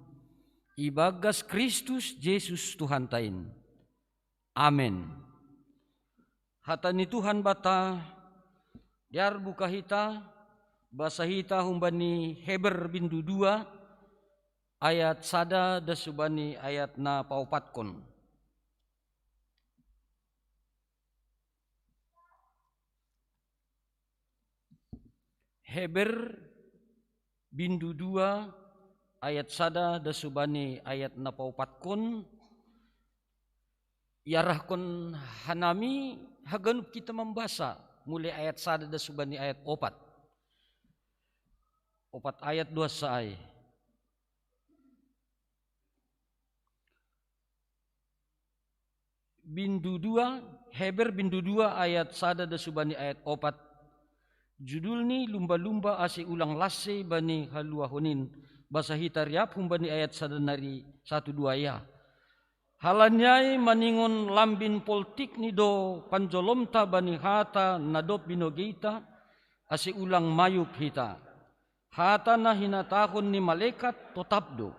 ibagas Kristus Jesus Tuhanta in. Amen. Hata ni Tuhan Bata, diar buka hita, basa hita humbani Heber bindu dua, ayat sada das hubani ayat na paopatkon. Heber bindu dua ayat sada das hubani ayat na paopatkon, iarahkon hanami haganup kita mambasa, mulai ayat sada das hubani ayat opat. Opat ayat dua sa ai. Bindu dua, Heber bindu dua ayat sada das hubani ayat opat. Judul ni lumba-lumba ase ulang lasse bani haluahon in, basa hita riap humbani ayat sada nari satu dua ya. Halani ai maningon lambin poltik ni do panjolomta bani hata na dob binogeita, ase ulang mayup hita. Hata na hinatahon ni malekat totap do.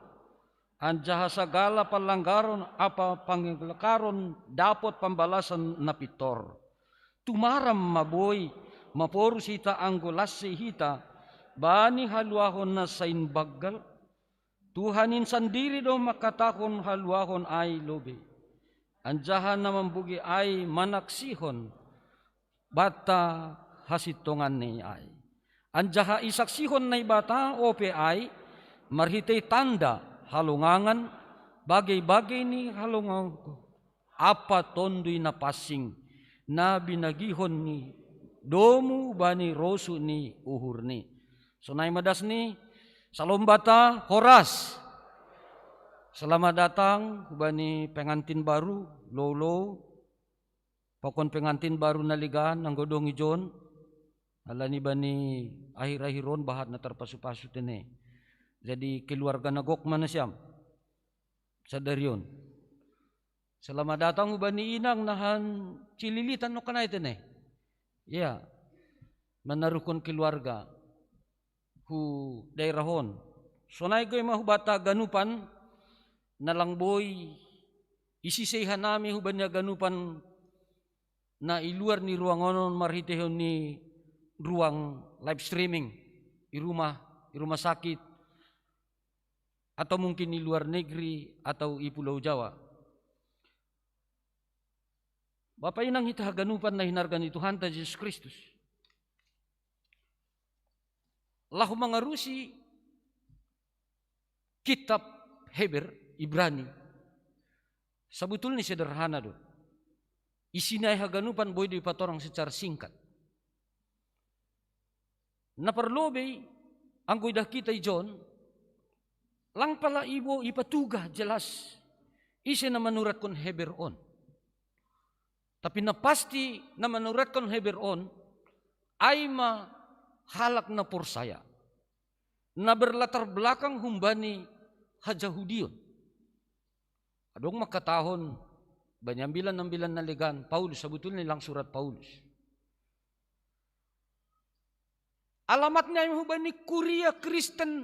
Anjaha sagala panlanggaron ampa pangelekaron dapot pambalasan na pintor. Tumaram ma boi, maporus hita anggo lasse hita, bani haluahon na sain banggal? Tuhan in sandiri do mangkatahon haluahon ai lobei. Anjaha na mambogei ai manaksihon banta hasintonganni ai. Anjaha isaksihon Naibata ope ai, Marhitei tanda halongangan, bagei-bagei ni halonganganku, apa tondui na passing na binagihon ni domu bani rosu ni uhurni. Sonai ma das ni, Shalom bata, horas. Selamat datang bani pengantin baru, lolo. Pakon pengantin baru na legan, anggo dong ijon. Alani bani akhir-akhir on bahat na tarpasu-pasu tene. Jadi keluarga na gok ma nasiam sadari on. Selamat datang bani inang nahan Cililitan no kanai tene. Ya, manarukon keluarga hu daerah on. Sonai goi ma hubata ganupan, na lang boi isisei hanami hubani ganupan na i luar ni ruangan on marhitehon ni ruang live streaming, i rumah, i rumah sakit, atau mungkin i luar negeri atau i Pulau Jawa. Bapa inang hita haganupan na hinargan ni Tuhanta Jesus Kristus. Laho mangarusi kitab Heber, Ibrani. Sabutulni sederhana do. Isina haganupan boi do ipatorang secara singkat. Na parlobei, anggo idah kita ijon, lang pala ibo ipatuga jelas ise na manuratkon Heber on. Tapi na pasti na manuratkon Heber on, ai ma halak na porsaya, na berlatar belakang humbani hajahudion. Adong mangkatahon bani ambilan-ambilan na legan Paulus, sabutulni lang surat Paulus. Alamatna ai ma hubani kuria Kristen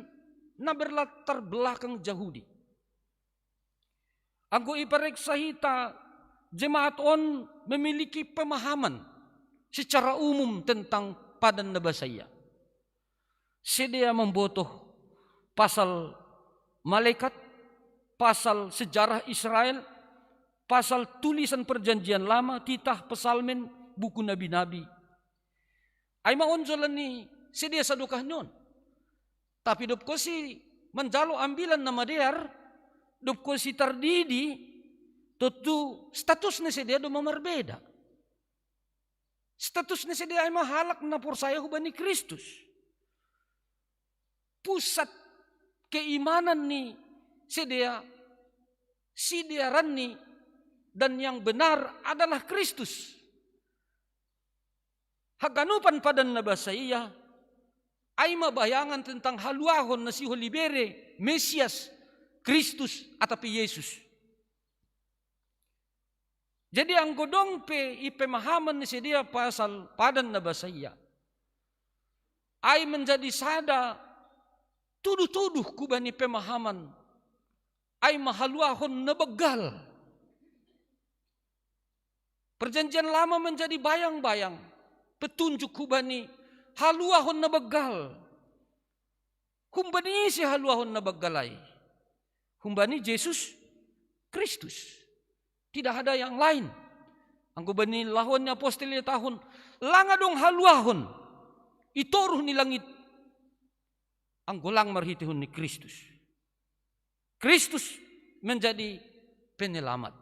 na berlatar belakang Jahudi. Anggo ipareksa hita, jemaat on memiliki pemahaman secara umum tentang padan na basaia. Sidea mambotoh pasal malaikat, pasal sejarah Israel, pasal tulisan Perjanjian Lama, titah, Psalmen, buku nabi-nabi. Ai ma on jolani sidea sadokahni on. Tapi dob konsi manjalo ambilan na madear, dob konsi tardidi, tontu statusna sidea do ma marbeda. Statusna sidea ai ma halak na porsaya hubani Kristus. Pusat keimanan ni sidea, sidearanni, dan yang benar adalah Kristus. Haganupan padan na basaia, ai ma bayangan tentang haluahon na sihol ibere Mesias, Kristus, atapi Yesus. Jadi anggo dong pe i pemahaman ni sidea pasal padan na basaia, ai menjadi sada tuduh-tuduh hubani pemahaman, ai ma haluahon na begal. Perjanjian Lama menjadi bayang-bayang, petunjuk hubani haluahon na begal. Humbani ise haluahon na begal ai? Humbani Jesus Kristus. Tidak ada yang lain. Anggo bani lahoan ni apostel i tahun, lang adong haluahon i toruh ni langit anggo lang marhitehon ni Kristus. Kristus menjadi penyelamat.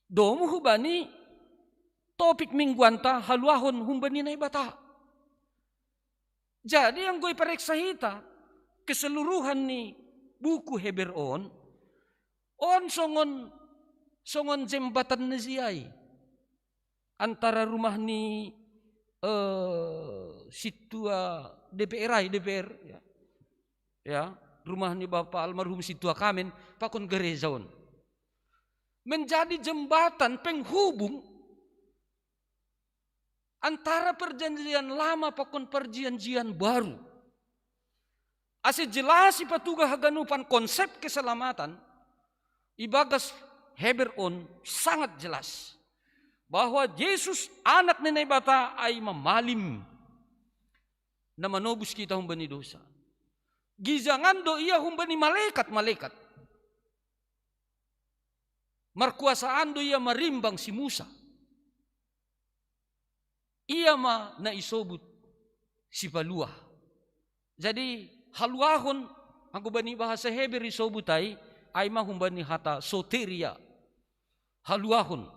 Domu hubani topik mingguanta, haluahon humbani Naibata. Jadi anggo ipareksa hita keseluruhan ni buku Heber on, on songon, songon jembatan na ziai antara rumah ni, eh, sintua D P R ai, D P R, ya. Ya, rumah ni Bapak almarhum sintua Kamen, pakon gereja on. Menjadi jembatan penghubung antara Perjanjian Lama pakon Perjanjian Baru. Ase jelas ipatuga haganupan konsep keselamatan, ibagas Heber on sangat jelas bahwa Jesus, Anak ni Naibata, ai ma malim na manobus hita humbani dosa. Gijangan do ia humbani malekat-malekat. Markuasaan do ia marimbang si Musa. Ia ma na isobut sipaluah. Jadi haluahon Anggo bani bahasa Heber isobut ai, ai ma humbani hata soteria, haluahon.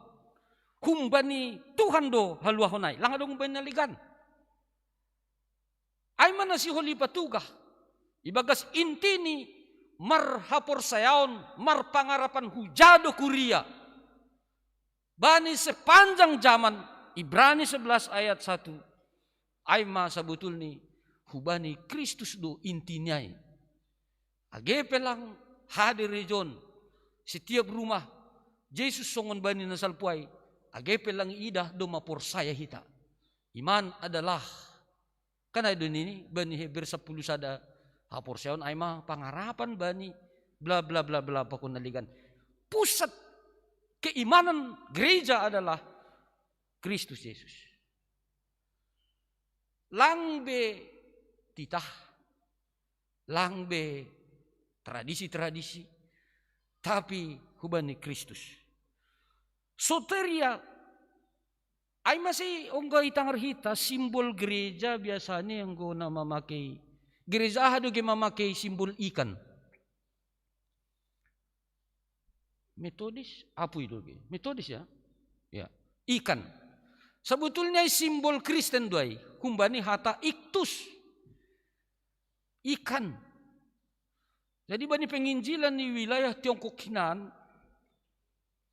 Humbani Tuhan do haluahon ai, langa do humbani na legan. Ai ma na sihol ipatugah ibagas inti ni marhaporsayaon, marpangarapan huja do kuria. Bani sepanjang zaman, Ibrani sebelas ayat satu, ai ma sabotulni hubani Kristus do inti ni ai. Age pe lang hadir i jon setiap rumah Jesus songon bani na salpu ai, age pe lang iidah do maporsaya hita. Iman adalah, kan ai do nini bani Heber sapuluh sada, haporsayaon ai ma pangarapan bani bla bla bla bla, pakon na legan. Pusat keimanan gereja adalah Kristus Yesus. Lang be titah, lang be tradisi-tradisi, tapi hubani Kristus. Soteria, ai ma sai anggo i tangar hita simbol gereja biasanya anggo na mamakei, gereja aha do ge mamakei simbol ikan? Metodis, apu i do ge. Metodis ya? Ya, ikan. Sabotulnya simbol Kristen do ai, humbani hata iktus. Ikan. Jadi bani penginjilan ni wilayah Tiongkok hinan,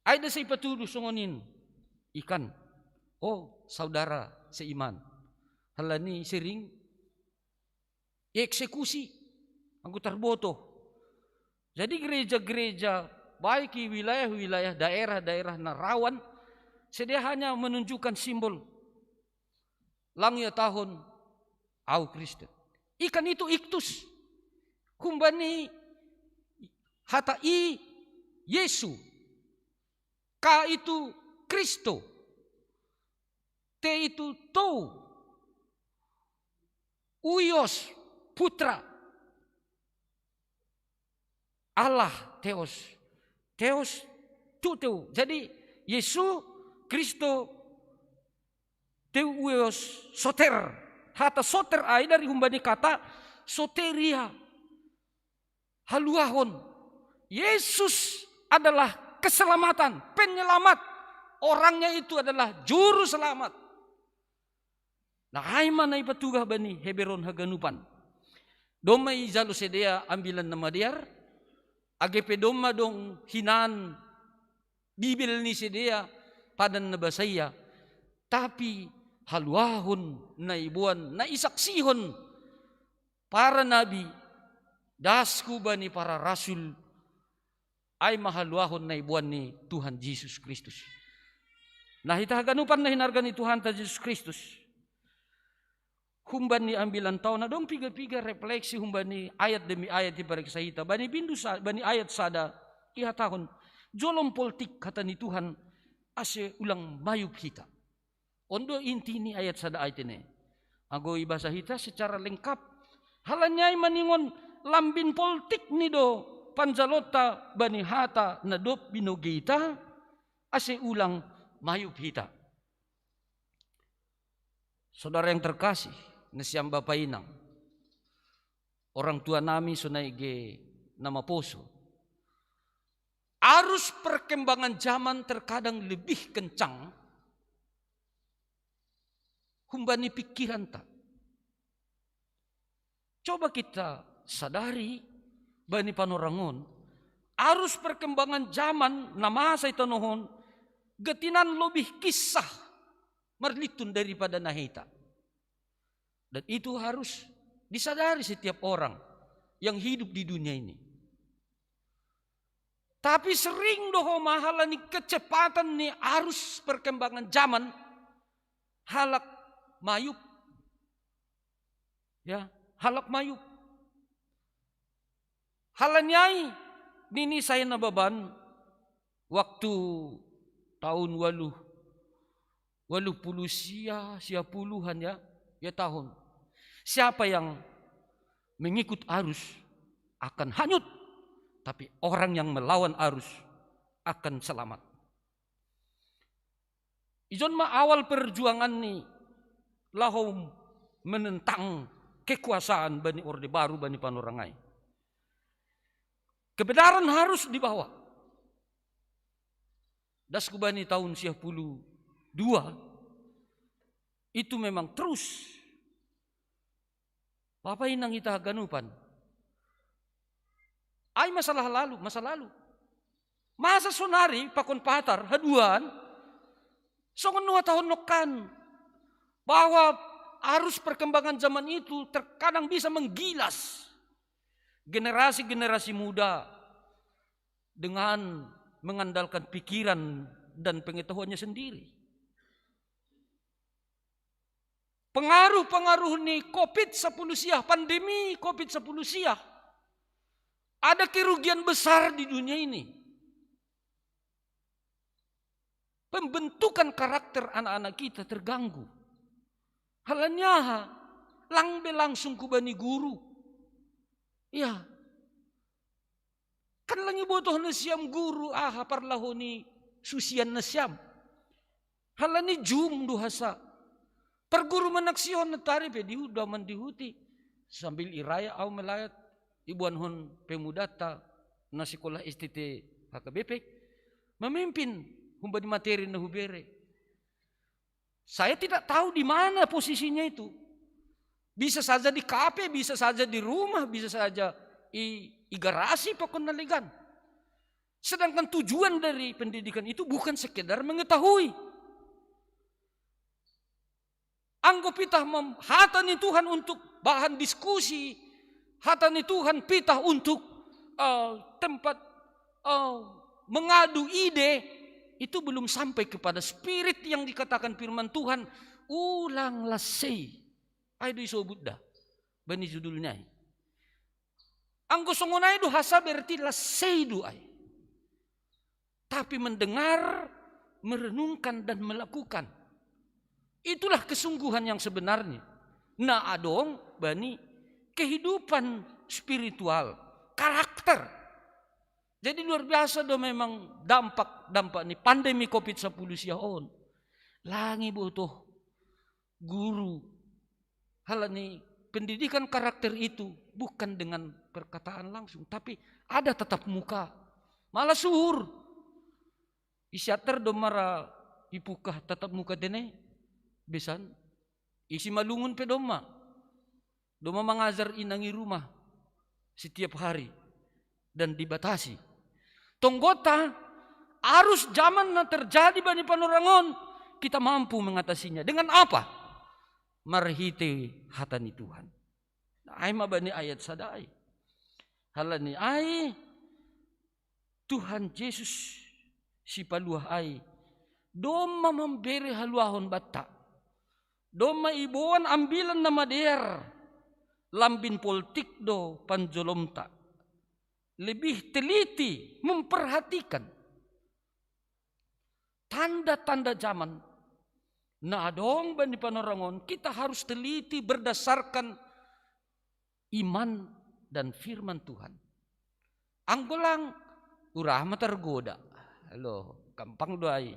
ai da sai patuduh songon in, ikan. Oh, saudara seiman. Halani sering eksekusi anggo tarboto. Jadi gereja-gereja, baik i wilayah-wilayah, daerah-daerah na rawan, sedia hanya menunjukkan simbol. Lang ihatahon au Kristen. Ikan itu iktus. Humbani hata i Yesu. Ka itu Kristo. Te itu tou. Uios, putra. Allah, Theos. Theos, tu teu. Jadi Yesus Kristo, teu uios, soter. Hata soter ai dari humbani kata soteria, haluahon. Yesus adalah keselamatan, penyelamat. Orangnya itu adalah juru selamat. Nah, ai ma na ipatugah bani Heber on haganupan. Domma ijalo sidea Ambilan Namadear, age pe domma dong hinan Bibel ni sidea, Padan na Basaia, tapi haluahon na iboan, na isaksihon para nabi, dasku bani para rasul, ai ma haluahon na iboan ni Tuhan Jesus Kristus. Nah, hita haganupan na hinarga ni Tuhanta Jesus Kristus, humbani ambilan taon, adong piga-piga refleksi humbani ayat demi ayat dipareksa hita. Bani bindu sa-, bani ayat sada ihatahon, jolom poltik hata ni Tuhan, ase ulang mayup hita. On do inti ni ayat sada ai tene. Anggo ibasa hita secara lengkap, halani ai maningon lambin poltik ni do panjalonta bani hata na dob binogeita, ase ulang mayup hita. Saudara yang terkasih, nasiam bapa inang, orang tua nami sonai ge na maposo. Arus perkembangan zaman terkadang lebih kencang humbani pikiranta. Coba kita sadari bani panorang on, arus perkembangan zaman na masa i tanoh on, gatinan lobih kisah marlintun daripada na hita. Dan itu harus disadari setiap orang yang hidup di dunia ini. Tapi sering do homa halani kecepatan ni arus perkembangan zaman, halak mayup. Ya, halak mayup. Halani ai nini sai na baban waktu tahun waluh, waluh puluh sia, sia puluhan ya, ya tahun. Siapa yang mengikut arus akan hanyut, tapi orang yang melawan arus akan selamat. Ijon ma awal perjuangan ni laho menentang kekuasaan bani Orde Baru bani panorang ai. Kebenaran harus dibawa. Das kubani tahun siah puluh dua itu memang terus. Bapak inang ita ganupan. Ai masalah lalu, masa lalu. Masa sonari pakon patar haduan, songon nuha tahun nokkan, bahwa arus perkembangan zaman itu terkadang bisa menggilas generasi-generasi muda dengan mengandalkan pikiran dan pengetahuannya sendiri. Pengaruh-pengaruh ni covid sepuluh siah, pandemi covid sepuluh siah, ada kerugian besar di dunia ini. Pembentukan karakter anak-anak kita terganggu. Halani aha? Lang be langsung kubani guru. Ya. Kan lang ibotoh nasiam guru aha parlahoni susian nasiam. Halani jum do hasa. Parguru manaksihon natari pe dihuda mandihuti. Sambil iraya au melayat ibuanhon pemudata na sekolah S T T H K B P memimpin humbani materi na hubere. Saya tidak tahu di mana posisinya itu. Bisa saja di kafe, bisa saja di rumah, bisa saja i, i garasi pokoknya legan. Sedangkan tujuan dari pendidikan itu bukan sekedar mengetahui. Anggo pitah mem, hata ni Tuhan untuk bahan diskusi, hata ni Tuhan pitah untuk uh, tempat uh, mengadu ide, itu belum sampai kepada spirit yang dikatakan firman Tuhan, ulang lasei. Ai do isobut da bani judulnya. Anggo songon ai do hasa berarti lasei do ai. Tapi mendengar, merenungkan dan melakukan. Itulah kesungguhan yang sebenarnya. Na adong bani kehidupan spiritual, karakter. Jadi luar biasa do memang dampak-dampak ni pandemi covid sepuluh siah on. Lang ibotoh guru. Halani pendidikan karakter itu bukan dengan perkataan langsung, tapi ada tatap muka. Malah suhur. Isi atar domara ipukah tatap muka tene besan. Isi malungun pe domma. Domma mangajar inang i rumah setiap hari dan dibatasi. Tonggota arus zaman na terjadi bani panorangon, kita mampu mengatasinya. Dengan apa? Marhite hata ni Tuhan. Ai ma bani ayat sadai. Halani ai Tuhan Jesus sipaluah ai domma mambere haluahon batta. Domma iboan ambilan na madear. Lambin poltik do panjolomta. Lebih teliti memperhatikan tanda-tanda zaman na adong bani panorangon, kita harus teliti berdasarkan iman dan firman Tuhan. Anggo lang urah ma tergoda. Lo gampang do ai.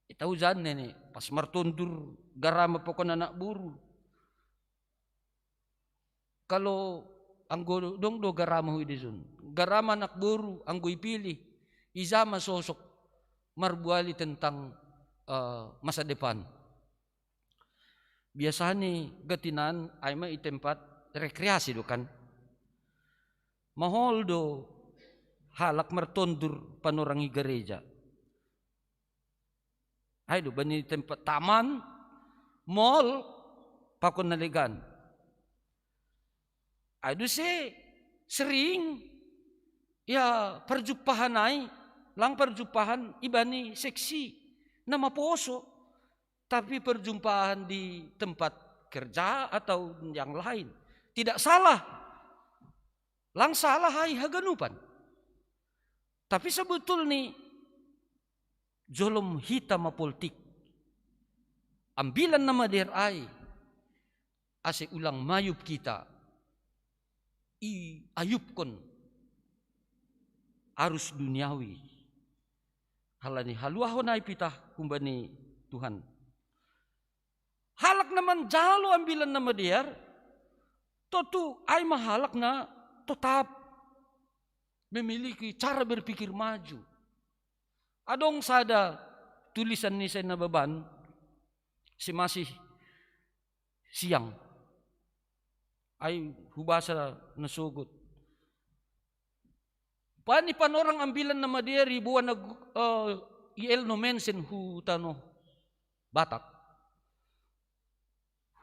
Ita hujan nene pas martondur garama pokon anak boru. Kalau anggo dong do garama hu i dison, garama anak boru anggo ipilih, ija ma sosok marbuali tentang uh, masa depan. Biasanya gatinan ai ma i tempat rekreasi do kan. Mahol do halak martondur panorangi gereja. Ai do bani tempat taman, mall, pakon na legan. Ai do se sering ya perjumpahan ai, lang perjumpahan ibani seksi nama poso, tapi perjumpahan di tempat kerja atau yang lain tidak salah. Lang salah ai haganupan. Tapi sebetulnya jolom hita mapoltik. Ambilan nama der ai ase ulang mayup kita i ayupkon arus duniawi. Halani haluahon ai pitah humbani Tuhan. Halak na manjalo ambilan na madear, totu ai ma halak na totap memiliki cara berpikir maju. Adong sada tulisan ni Saina Baban, si masih siang. Ai hubasa na sogot. Pani panorang ambilan na maderi buana, eh, I L no Mensen hu tano Batak.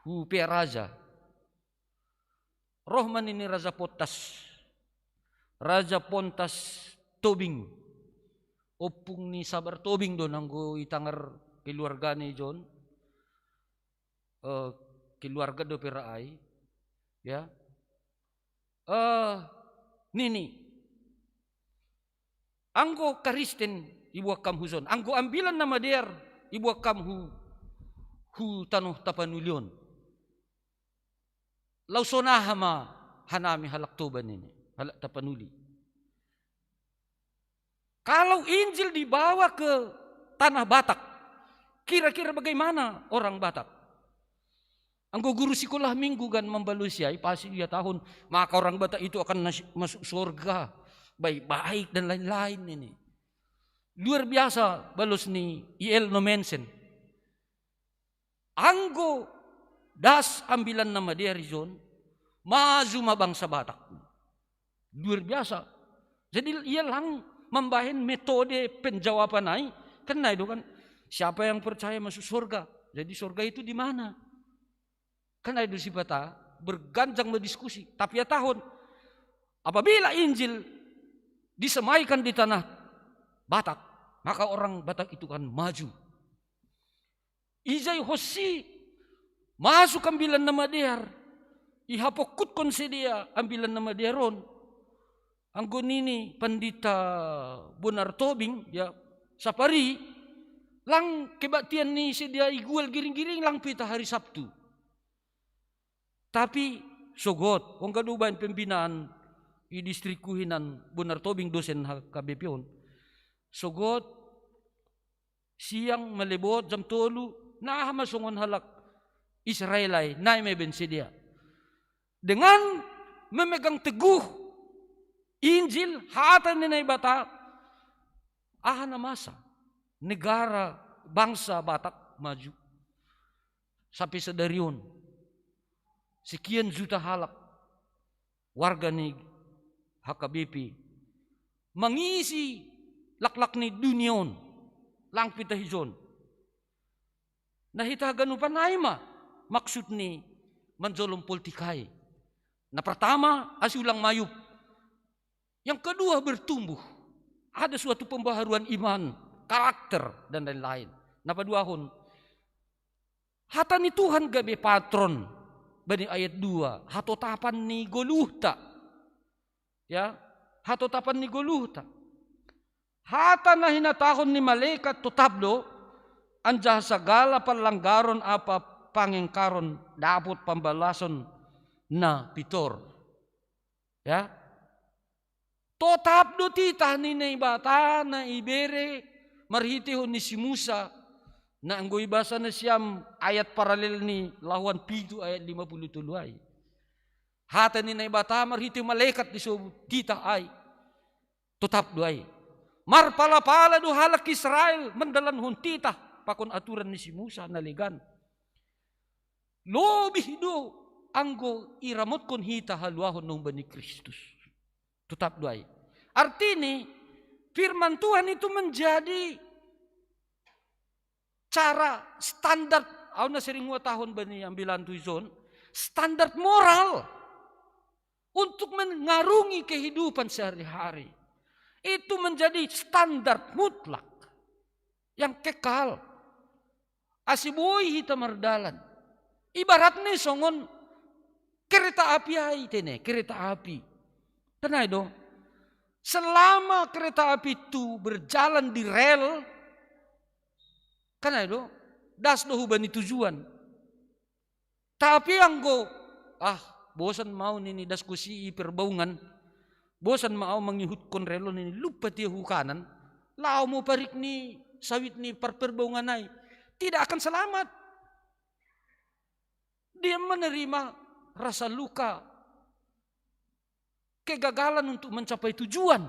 Hu Pea Raja. Roh ma nini Raja Pontas. Raja Pontas Tobing. Ompung ni Sabar Tobing do nanggo i tangar keluargana i jon. Eh, keluarga do pera ai. Ya. Eh, nini. Anggo Karisten ibuak kam hu jon. Anggo ambilan na madear ibuak kam hu, hu tano Tapanuli on. Lau sonaha ma hanami halak Toba nini, halak Tapanuli. Kalau Injil dibawa ke tanah Batak, kira-kira bagaimana orang Batak? Anggo guru sekolah minggu kan membalusi ai, pasti dia tahun, maka orang Batak itu akan nas-, masuk surga, baik-baik dan lain-lain ini. Luar biasa balos ni I L no Mensen. Anggo das ambilan na madear i jon, maju ma bangsa Batak. Luar biasa. Jadi ia lang mambahen metode penjawaban ai, kan nai do kan, siapa yang percaya masuk surga. Jadi surga itu di mana? Kan nai do sipata, berganjang berdiskusi. Tapi ia tahun, apabila Injil disemaikan di tanah Batak, maka orang Batak itu kan maju. Ija i hosi masuk ambilan na madear, ihapokkutkon sidea ambilan na madear on. Anggo nini Pandita Bonar Tobing, ya, sapari, lang kebaktian ni sidea i Gual Giring-giring lang pita hari Sabtu. Tapi sogot, ongga do baen pembinaan i distrikku hinan Bonar Tobing dosen H K B P on. Sogot siang malebot jam tolu, naha ma songon halak Israel ai, nai ma ibaen sidea. Dengan memegang teguh Injil, hata ni Naibata, aha na masa, negara, bangsa Batak maju. Sampai sadari on, sekian juta halak warga ni H K B P mangisi laklak ni dunia on, lang pita hijon. Na hita haganupan ai ma maksud ni manjolom poltik ai. Na pertama, asi ulang mayup. Yang kedua, bertumbuh. Ada suatu pembaharuan iman, karakter, dan lain-lain. Na paduahon, hata ni Tuhan gabe patron, bani ayat dua, hatotapan ni goluhta. Ya, hatotapan ni goluhta. Hata na hinatahon ni malaikat totap do, anjaha sagala panlanggaron ampa pangengkaron dapot pambalason na pintor. Ya. Totap do titah ni Naibata na ibere marhitehon ni si Musa, na anggo ibasa nasiam ayat paralel ni Lahuan pitu ayat lima puluh tolu ai. Hata ni Naibata marhite malaikat disobut titah ai. Totap do ai. Marpalapala do halak Israel mandalankon titah pakon aturan ni si Musa na legan. Lobih do anggo iramotkon hita haluahon na humbani Kristus. Totap do ai. Artini, firman Tuhan itu menjadi cara standar, au na sering huhatahon bani ambilantu i jon, standar moral untuk mengarungi kehidupan sehari-hari. Itu menjadi standar mutlak yang kekal. Asi boi hita mardalan. Ibaratna songon kereta api ai tene, kereta api. Kan nai do. Selama kereta api itu berjalan di rel, kan nai do, das do hubani tujuan. Tapi anggo, ah, bosan ma au nini das kusi i perbaungan, bosan ma au mangihutkon rel on nini, lumpat ia hu kanan, laho ma parik ni sawit ni parperbaungan ai, tidak akan selamat. Dia menerima rasa luka, kegagalan untuk mencapai tujuan.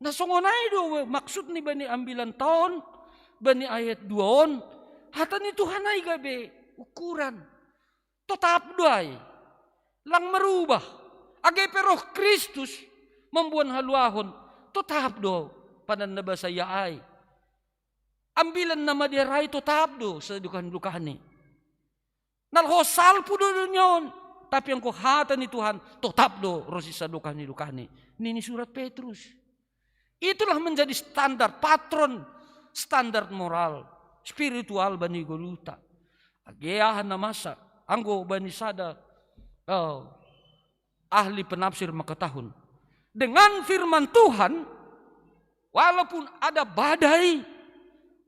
Na songon ai do maksud ni bani ambilan taon, bani ayat dua on, hata ni Tuhan ai gabe ukuran. Totap do ai. Lang merubah. Age pe roh Kristus mamboan haluahon, totap do padan na basaia ai. Ambilan na madear ai totap do sadokah ni dokahni. Na laho salpu do dunia on, tapi anggo hata ni Tuhan totap do ro si sadokah ni dokahni. Nini surat Petrus. Itulah menjadi standar, patron, standar moral, spiritual bani goluta. Age aha na masa, anggo bani sada, oh, ahli penafsir mangkatahon, dengan firman Tuhan, walaupun ada badai,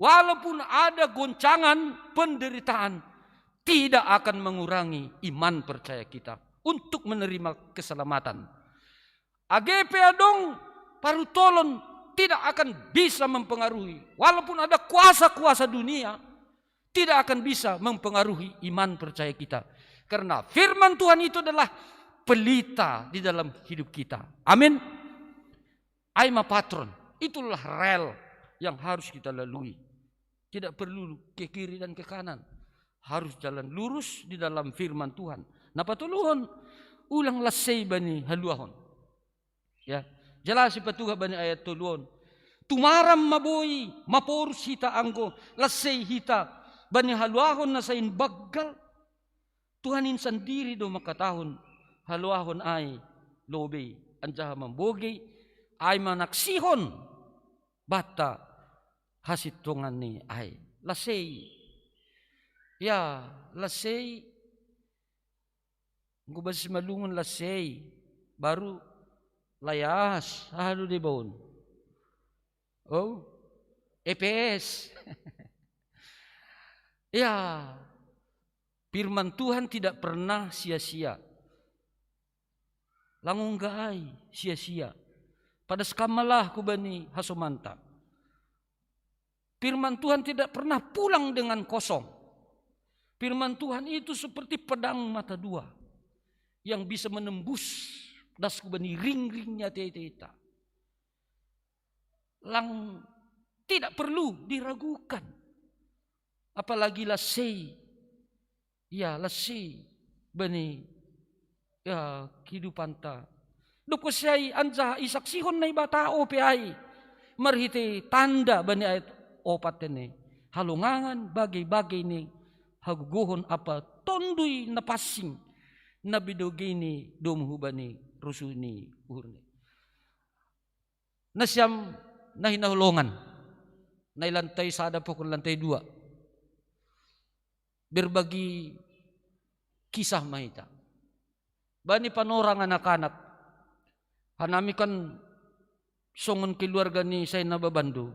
walaupun ada goncangan penderitaan, tidak akan mengurangi iman percaya kita untuk menerima keselamatan. Age pe adong parutolon, tidak akan bisa mempengaruhi. Walaupun ada kuasa-kuasa dunia, tidak akan bisa mempengaruhi iman percaya kita. Karena firman Tuhan itu adalah pelita di dalam hidup kita. Amin. Ai ma patron, itulah rel yang harus kita lalui. Tidak perlu ke kiri dan ke kanan. Harus jalan lurus di dalam firman Tuhan. Na patoluhon, ulang las sei bani haluahon. Ya, jelas ipatuga bani ayat tolu on. Tumaram ma boi, maporus hita anggo las sei hita bani haluahon na sain banggal. Tuhan in sandiri do mangkatahon, haluahon ai lobei, anjaha mambogei, ai manaksihon banta hasintongan ni ai. Las sei. Ya, las sei. Anggo bahasa Simalungun las sei, baru layas, aha do deba on? Oh, E P S. Ya, firman Tuhan tidak pernah sia-sia. Lang ongga ai sia-sia. Padas kam ma lah hubani hasomanta. Firman Tuhan tidak pernah pulang dengan kosong. Firman Tuhan itu seperti pedang mata dua yang bisa menembus das hubani ringringnya ateateta. Lang tidak perlu diragukan. Apalagi las sei. Ya, las sei bani, ya, kehidupanta. Dob sai anjaha isaksihon Naibata ope ai marhite tanda bani ayat opat ene. Halongangan bagei-bagei ni hagogohon ampa Tonduy Napansing na binogei ni domu hubani rosu ni uhurna. Nasiam na hinaholongan, na i lantai sada pokon lantai dua. Berbagi kisah ma hita. Bani panorang anak-anak. Hanami kan songon keluarga ni Saina Baban do.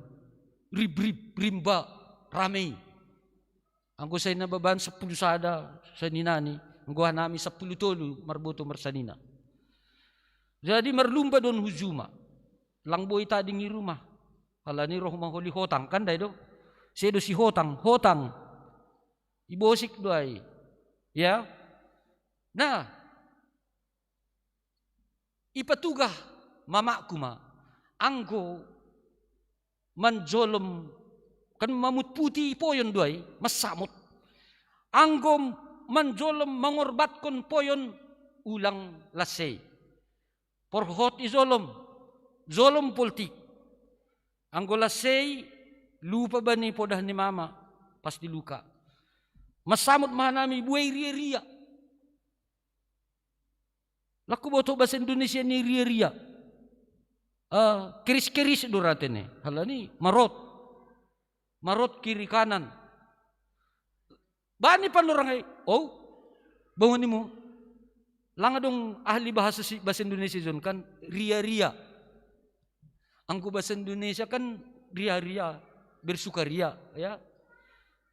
Ribrib, rimba, ramei. Anggo Saina Baban sampulu sada saninani, anggo hanami sampulu tolu marboto marsanina. Jadi marlumba do on hu juma. Lang boi tading i rumah. Alani roh ma holi hotang kan dai do. Sedo si hotang, hotang. Ibosik do ai. Ya. Nah, ipatugah mamakku ma. Anggo manjolom, kan mamutputi poyon do ai, mansamot. Anggo manjolom mangorbatkon poyon, ulang las sei. Porhot i jolom, jolom poltik. Anggo las sei, lupa bani podah ni mama, pasti luka. Mansamot ma hanami buei ria-ria. Lang huboto bahasa Indonesia ni ria-ria. Eh, keris-keris do ra tene. Halani marot. Marot kiri kanan. Bani panorang ai, oh, bangun imu. Lang adong ahli bahasa si, bahasa Indonesia jon kan, ria-ria. Anggo bahasa Indonesia kan ria-ria, bersukaria, ya.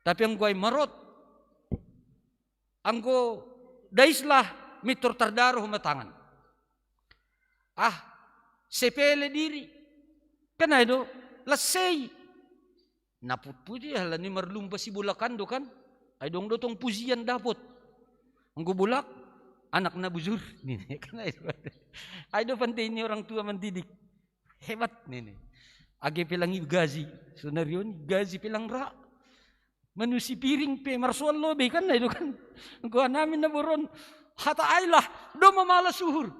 Tapi anggo ai marot, anggo daislah mintor tardaro ma tangan. Ah, sepele diri. Kan ai do, las sei. Na putput i halani marlumba sibolakan do kan. Ai dong do tong pujian dapot. Anggo bolak, anak na bujur. Nini kan ai do. Ai do pantei ni orang tua mendidik. Hebat nini. Age pelang gaji. Sunarion gaji pelang ra. Manusi piring pe marsual lobe kan na itu kan. Gua namin na boron. Hata ailah. Do mamala suhur.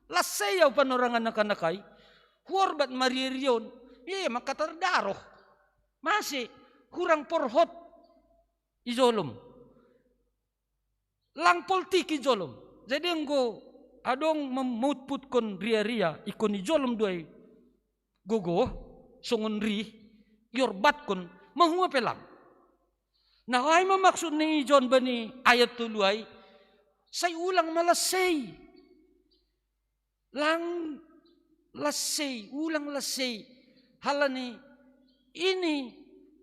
Laseyau panorangan nakanakai. Huorbat marierion. Iya makatardaroh. Masi. Hurang porhot. Ijolom. Lang poltik ijolom. Jadi anggo adong memutputkon ria-ria ikon ijolom duai gogo songon ri iorbatkon mahua pelang. Nah ai mamaksud ni ijon bani ayat tolu ai sai ulang malasei. Lang lasei, ulang lasei. Halani ini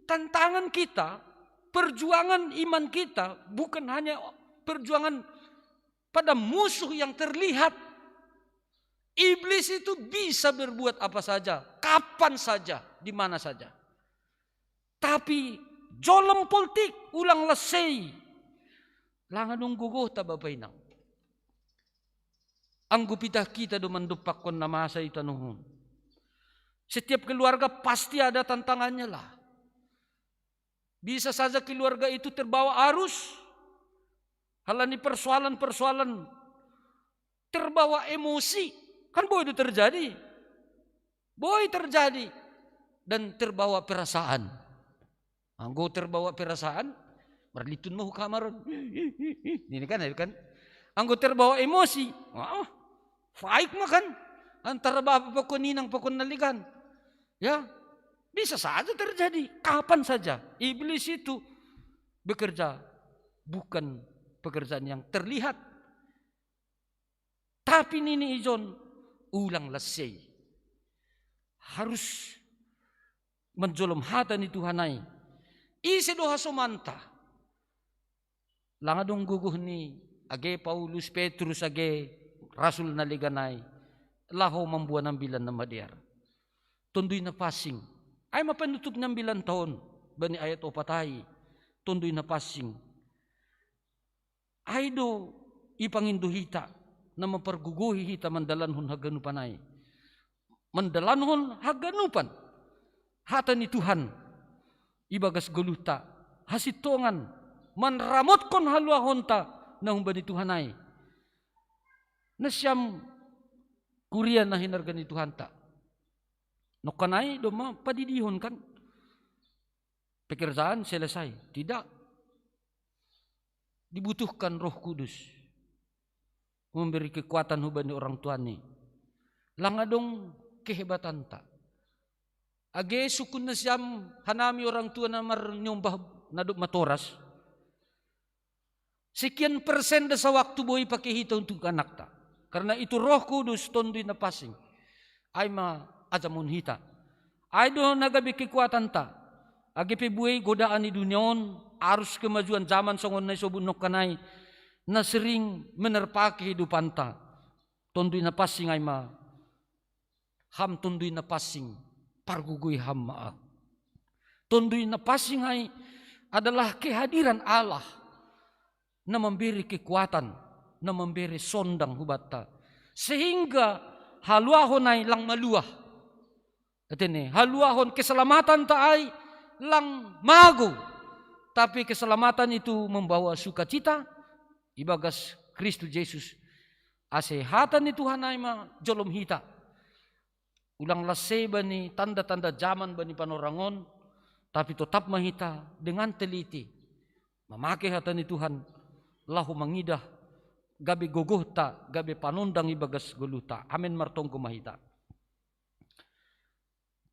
tantangan kita, perjuangan iman kita bukan hanya perjuangan pada musuh yang terlihat. Iblis itu bisa berbuat apa saja, kapan saja, di mana saja. Tapi jolom poltik ulang lasei. Langa dong gogohta bapa inang. Anggo pitah kita do mandompakkon na masa i tanohon. Setiap keluarga pasti ada tantangannya lah. Bisa saja keluarga itu terbawa arus. Halani persoalan-persoalan terbawa emosi. Kan boleh itu terjadi. Boleh terjadi. Dan terbawa perasaan. Anggo terbawa perasaan, marlitun mau kamaron. Ini kan, kan? Anggo terbawa emosi, wah, faik makan antara bapak pakon inang pakon naligan. Ya, bisa saja terjadi kapan saja. Iblis itu bekerja bukan pekerjaan yang terlihat. Tapi nini ijon ulang lasei. Harus manjolom hata ni Tuhan ai. Ise do hasomanta. Langa dong gogoh ni age Paulus, Petrus, age rasul na legan ai laho mamboan ambilan na madear. Tondui na pansing. Ai ma penutup ni ambilan taon bani ayat opat ai. Tondui na pansing. Ai do ipangindo hita na mampargogohi hita mandalankon haganupan ai. Mandalankon haganupan hata ni Tuhan ibagas goluhta, hasintongan manramotkon haluahonta na humbani Tuhan ai. Nasiam kuria na hinarga ni Tuhanta. Nongkan ai domma padidihon kan. Pekerjaan selesai. Tidak. Dibutuhkan Roh Kudus. Memberi kekuatan hubani orang tuani. Langa dong kehebatanta. Age sukun nasiam hanami orang tua na marniombah na dob matoras. Sekian persen da sawaktu boi pake hita untuk anakta. Karena itu Roh Kudus tondui na pansing. Ai ma ajamon hita. Ai do na gabe kekuatanta. Age pe buei godaan ni dunia on, arus kemajuan zaman songon na isobut nongkan ai na sering menerpa kehidupanta. Tondui na pansing ai ma. Ham tondui na pansing, pargogoi ham ma au. Tondui na pansing ai adalah kehadiran Allah na memberi kekuatan, na memberi sondang hubanta. Sehingga haluahon ai lang maluah. Atene, haluahon keselamatanta ai lang mago. Tapi keselamatan itu membawa sukacita ibagas Kristus Yesus. Ase hata ni Tuhan ai ma jolom hita. Ulang lasei bani tanda-tanda zaman bani panorangon, tapi totap ma hita dengan teliti mamake hata ni Tuhan laho mangidah gabe gogohta, gabe panondang ibagas goluhta. Amen, martonggo ma hita.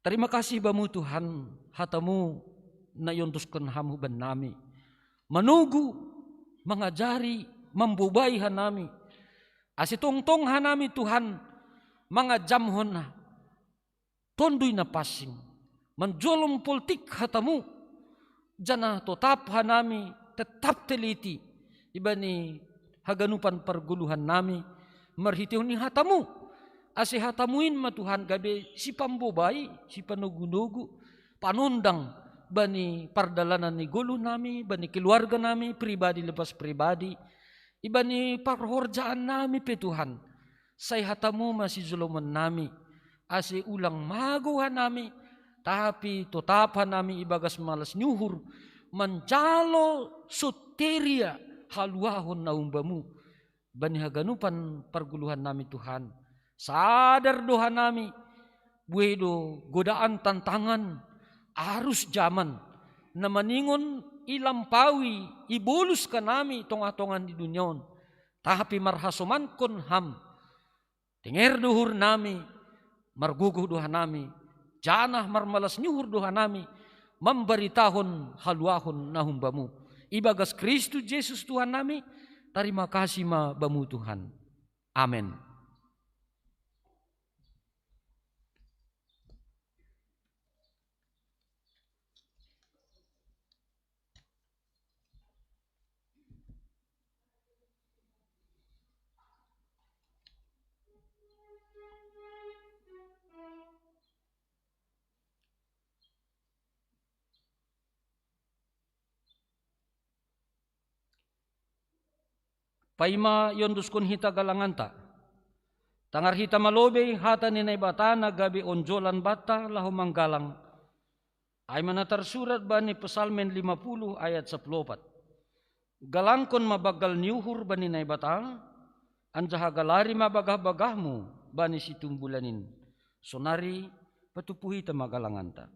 Terima kasih bamu Tuhan, hatamu na iondoskon ham hubannami. Manogu, mangajari, mambobai hanami. Ase tongtong hanami Tuhan, mangajamhon tondui na pansing. Manjolom poltik hatamu, janah totap hanami tetap teliti ibani haganupan pargoluhannami marhitehon ni hatamu. Ase hatamu in ma Tuhan gabe sipambobai, sipanogunogu, panondang bani pardalanan ni goluhnami, bani keluarganami, pribadi lepas pribadi, ibani parhorjaannami pe Tuhan. Sai hatamu ma sijolomonnami, ase ulang mago hanami, tapi totap hanami ibagas malas ni uhur, manjalo soteria haluahon na humbamu, bani haganupan pargoluhannami Tuhan. Sadar do hanami, buei do godaan tantangan, arus jaman, na maningon ilampaui, ibolus hanami tongah-tongah ni dunia on, tapi marhasomankon ham, tenger do uhurnami, margogoh do hanami, janah marmalas ni uhur do hanami, mambaritahon haluahon na humbamu. Ibagas Kristus Jesus Tuhannami, tarima kasih ma bamu Tuhan. Amen. Paima iondoskon hita galanganta, tangar hita ma lobei hata ni Naibata na gabe onjolan banta laho manggalang, ai ma na tarsurat bani Psalmen lima puluh ayat sapuluh opat: Galangkon ma banggal ni uhur bani Naibata, anjaha galari ma bagah-bagahmu bani Situmbulan in. Sonari patumpu hita ma galanganta.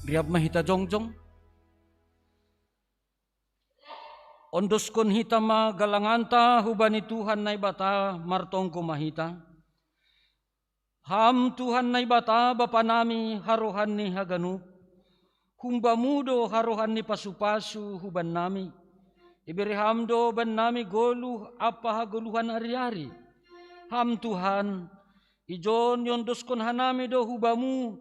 Riap ma hita jongjong. Ondoskon hita ma galanganta hubani Tuhan Naibata, martonggo ma hita. Ham Tuhan Naibata, Bapa nami, harohan ni haganup, humbamu do harohan ni pasu-pasu hubannami. Ibere ham do bannami goluh ampa hagoluhan ari-ari. Ham Tuhan, ijon iondoskon hanami do hubamu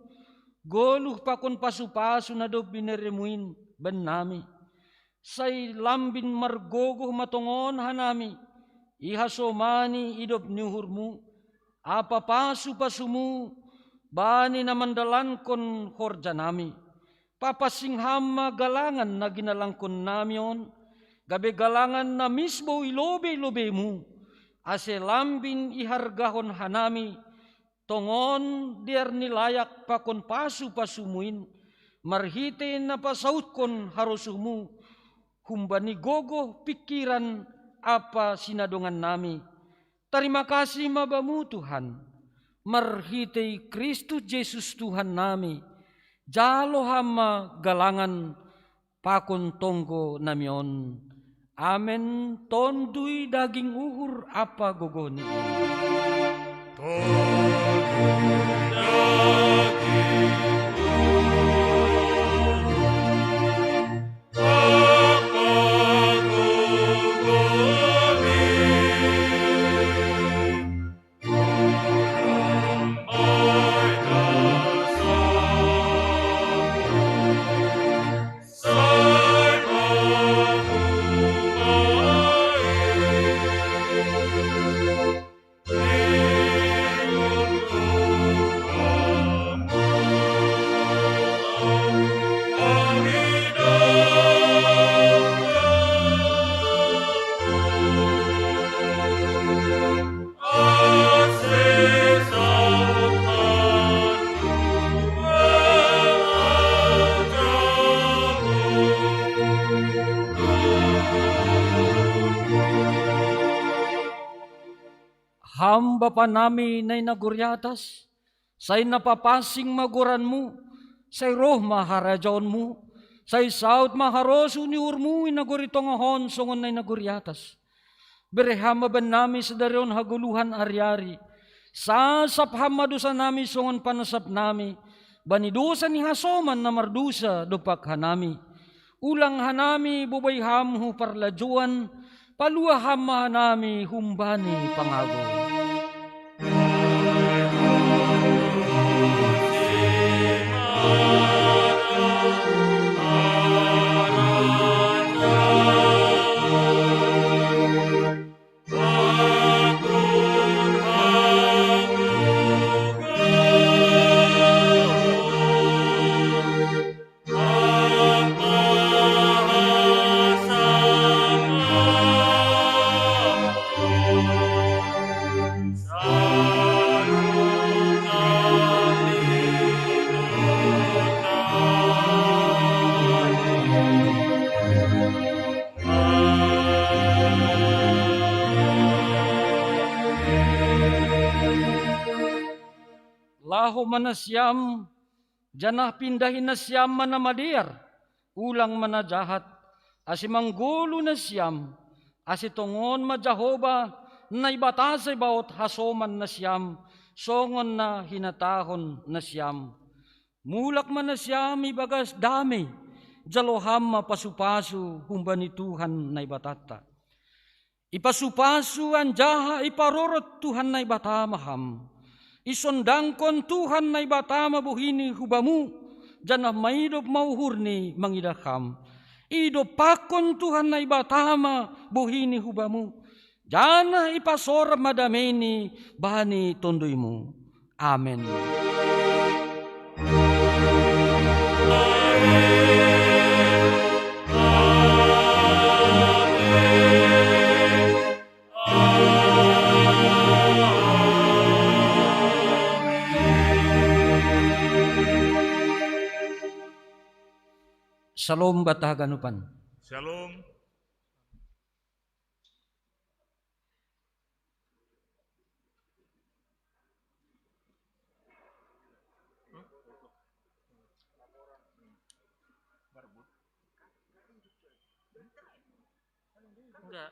goluh pakon pasu-pasu na dob bineremu in bannami. Sai lambin margogoh ma tongon hanami, ihasomani idop ni uhurmu, ampa pasu-pasumu bani na mandalankon horjanami. Papansing ham ma galangan na ginalangkonnami on, gabe galangan na misbou i lobei-lobeimu, ase lambin ihargahon hanami tongon dear ni layak pakon pasu-pasumu in, marhitei na pasautkon harosuhmu humbani gogoh, pingkiran ampa sinadongannami. Tarima kasih ma Bamu, Tuhan, marhitei Kristus Jesus Tuhannami. Jalo ham ma galangan pakon tonggonami on. Amen. Tonduy daging, uhur ampa gogoh ni. Ham Bapa nami na i nagori atas, sai na papansing ma goranmu, sai roh ma harajaonmu, sai saut ma harosuh ni uhurmu i nagori tongah on songon na i nagori atas. Bere ham ma bannami sadari on hagoluhan ari-ari. Sasap ham ma dosanami songon panasapnami bani dosa ni hasoman na mardosa dompak hanami. Ulang hanami bobai ham hu parlajouan, palua ham ma hanami humbani pangago. Laho ma nasiam, janah pindahi nasiam ma na madear, ulang ma na jahat, ase manggoluh nasiam, ase tongon ma Jahowa, Naibata sabaot hasoman nasiam, songon na hinatahon nasiam. Mulak ma nasiam ibagas damei, jalo ham ma pasu-pasu humbani Tuhan Naibatanta. Ipasu-pasu anjaha iparorot Tuhan Naibata ma ham. Isondangkon Tuhan Naibata ma bohini hu bamu, janah maidop ma uhurni mangidah ham. Idompakkon Tuhan Naibata ma bohini hu bamu, janah ipasorap ma dameini bani tonduymu. Amen. Syalom banta haganupan. Syalom. Nggak rebut. Enggak,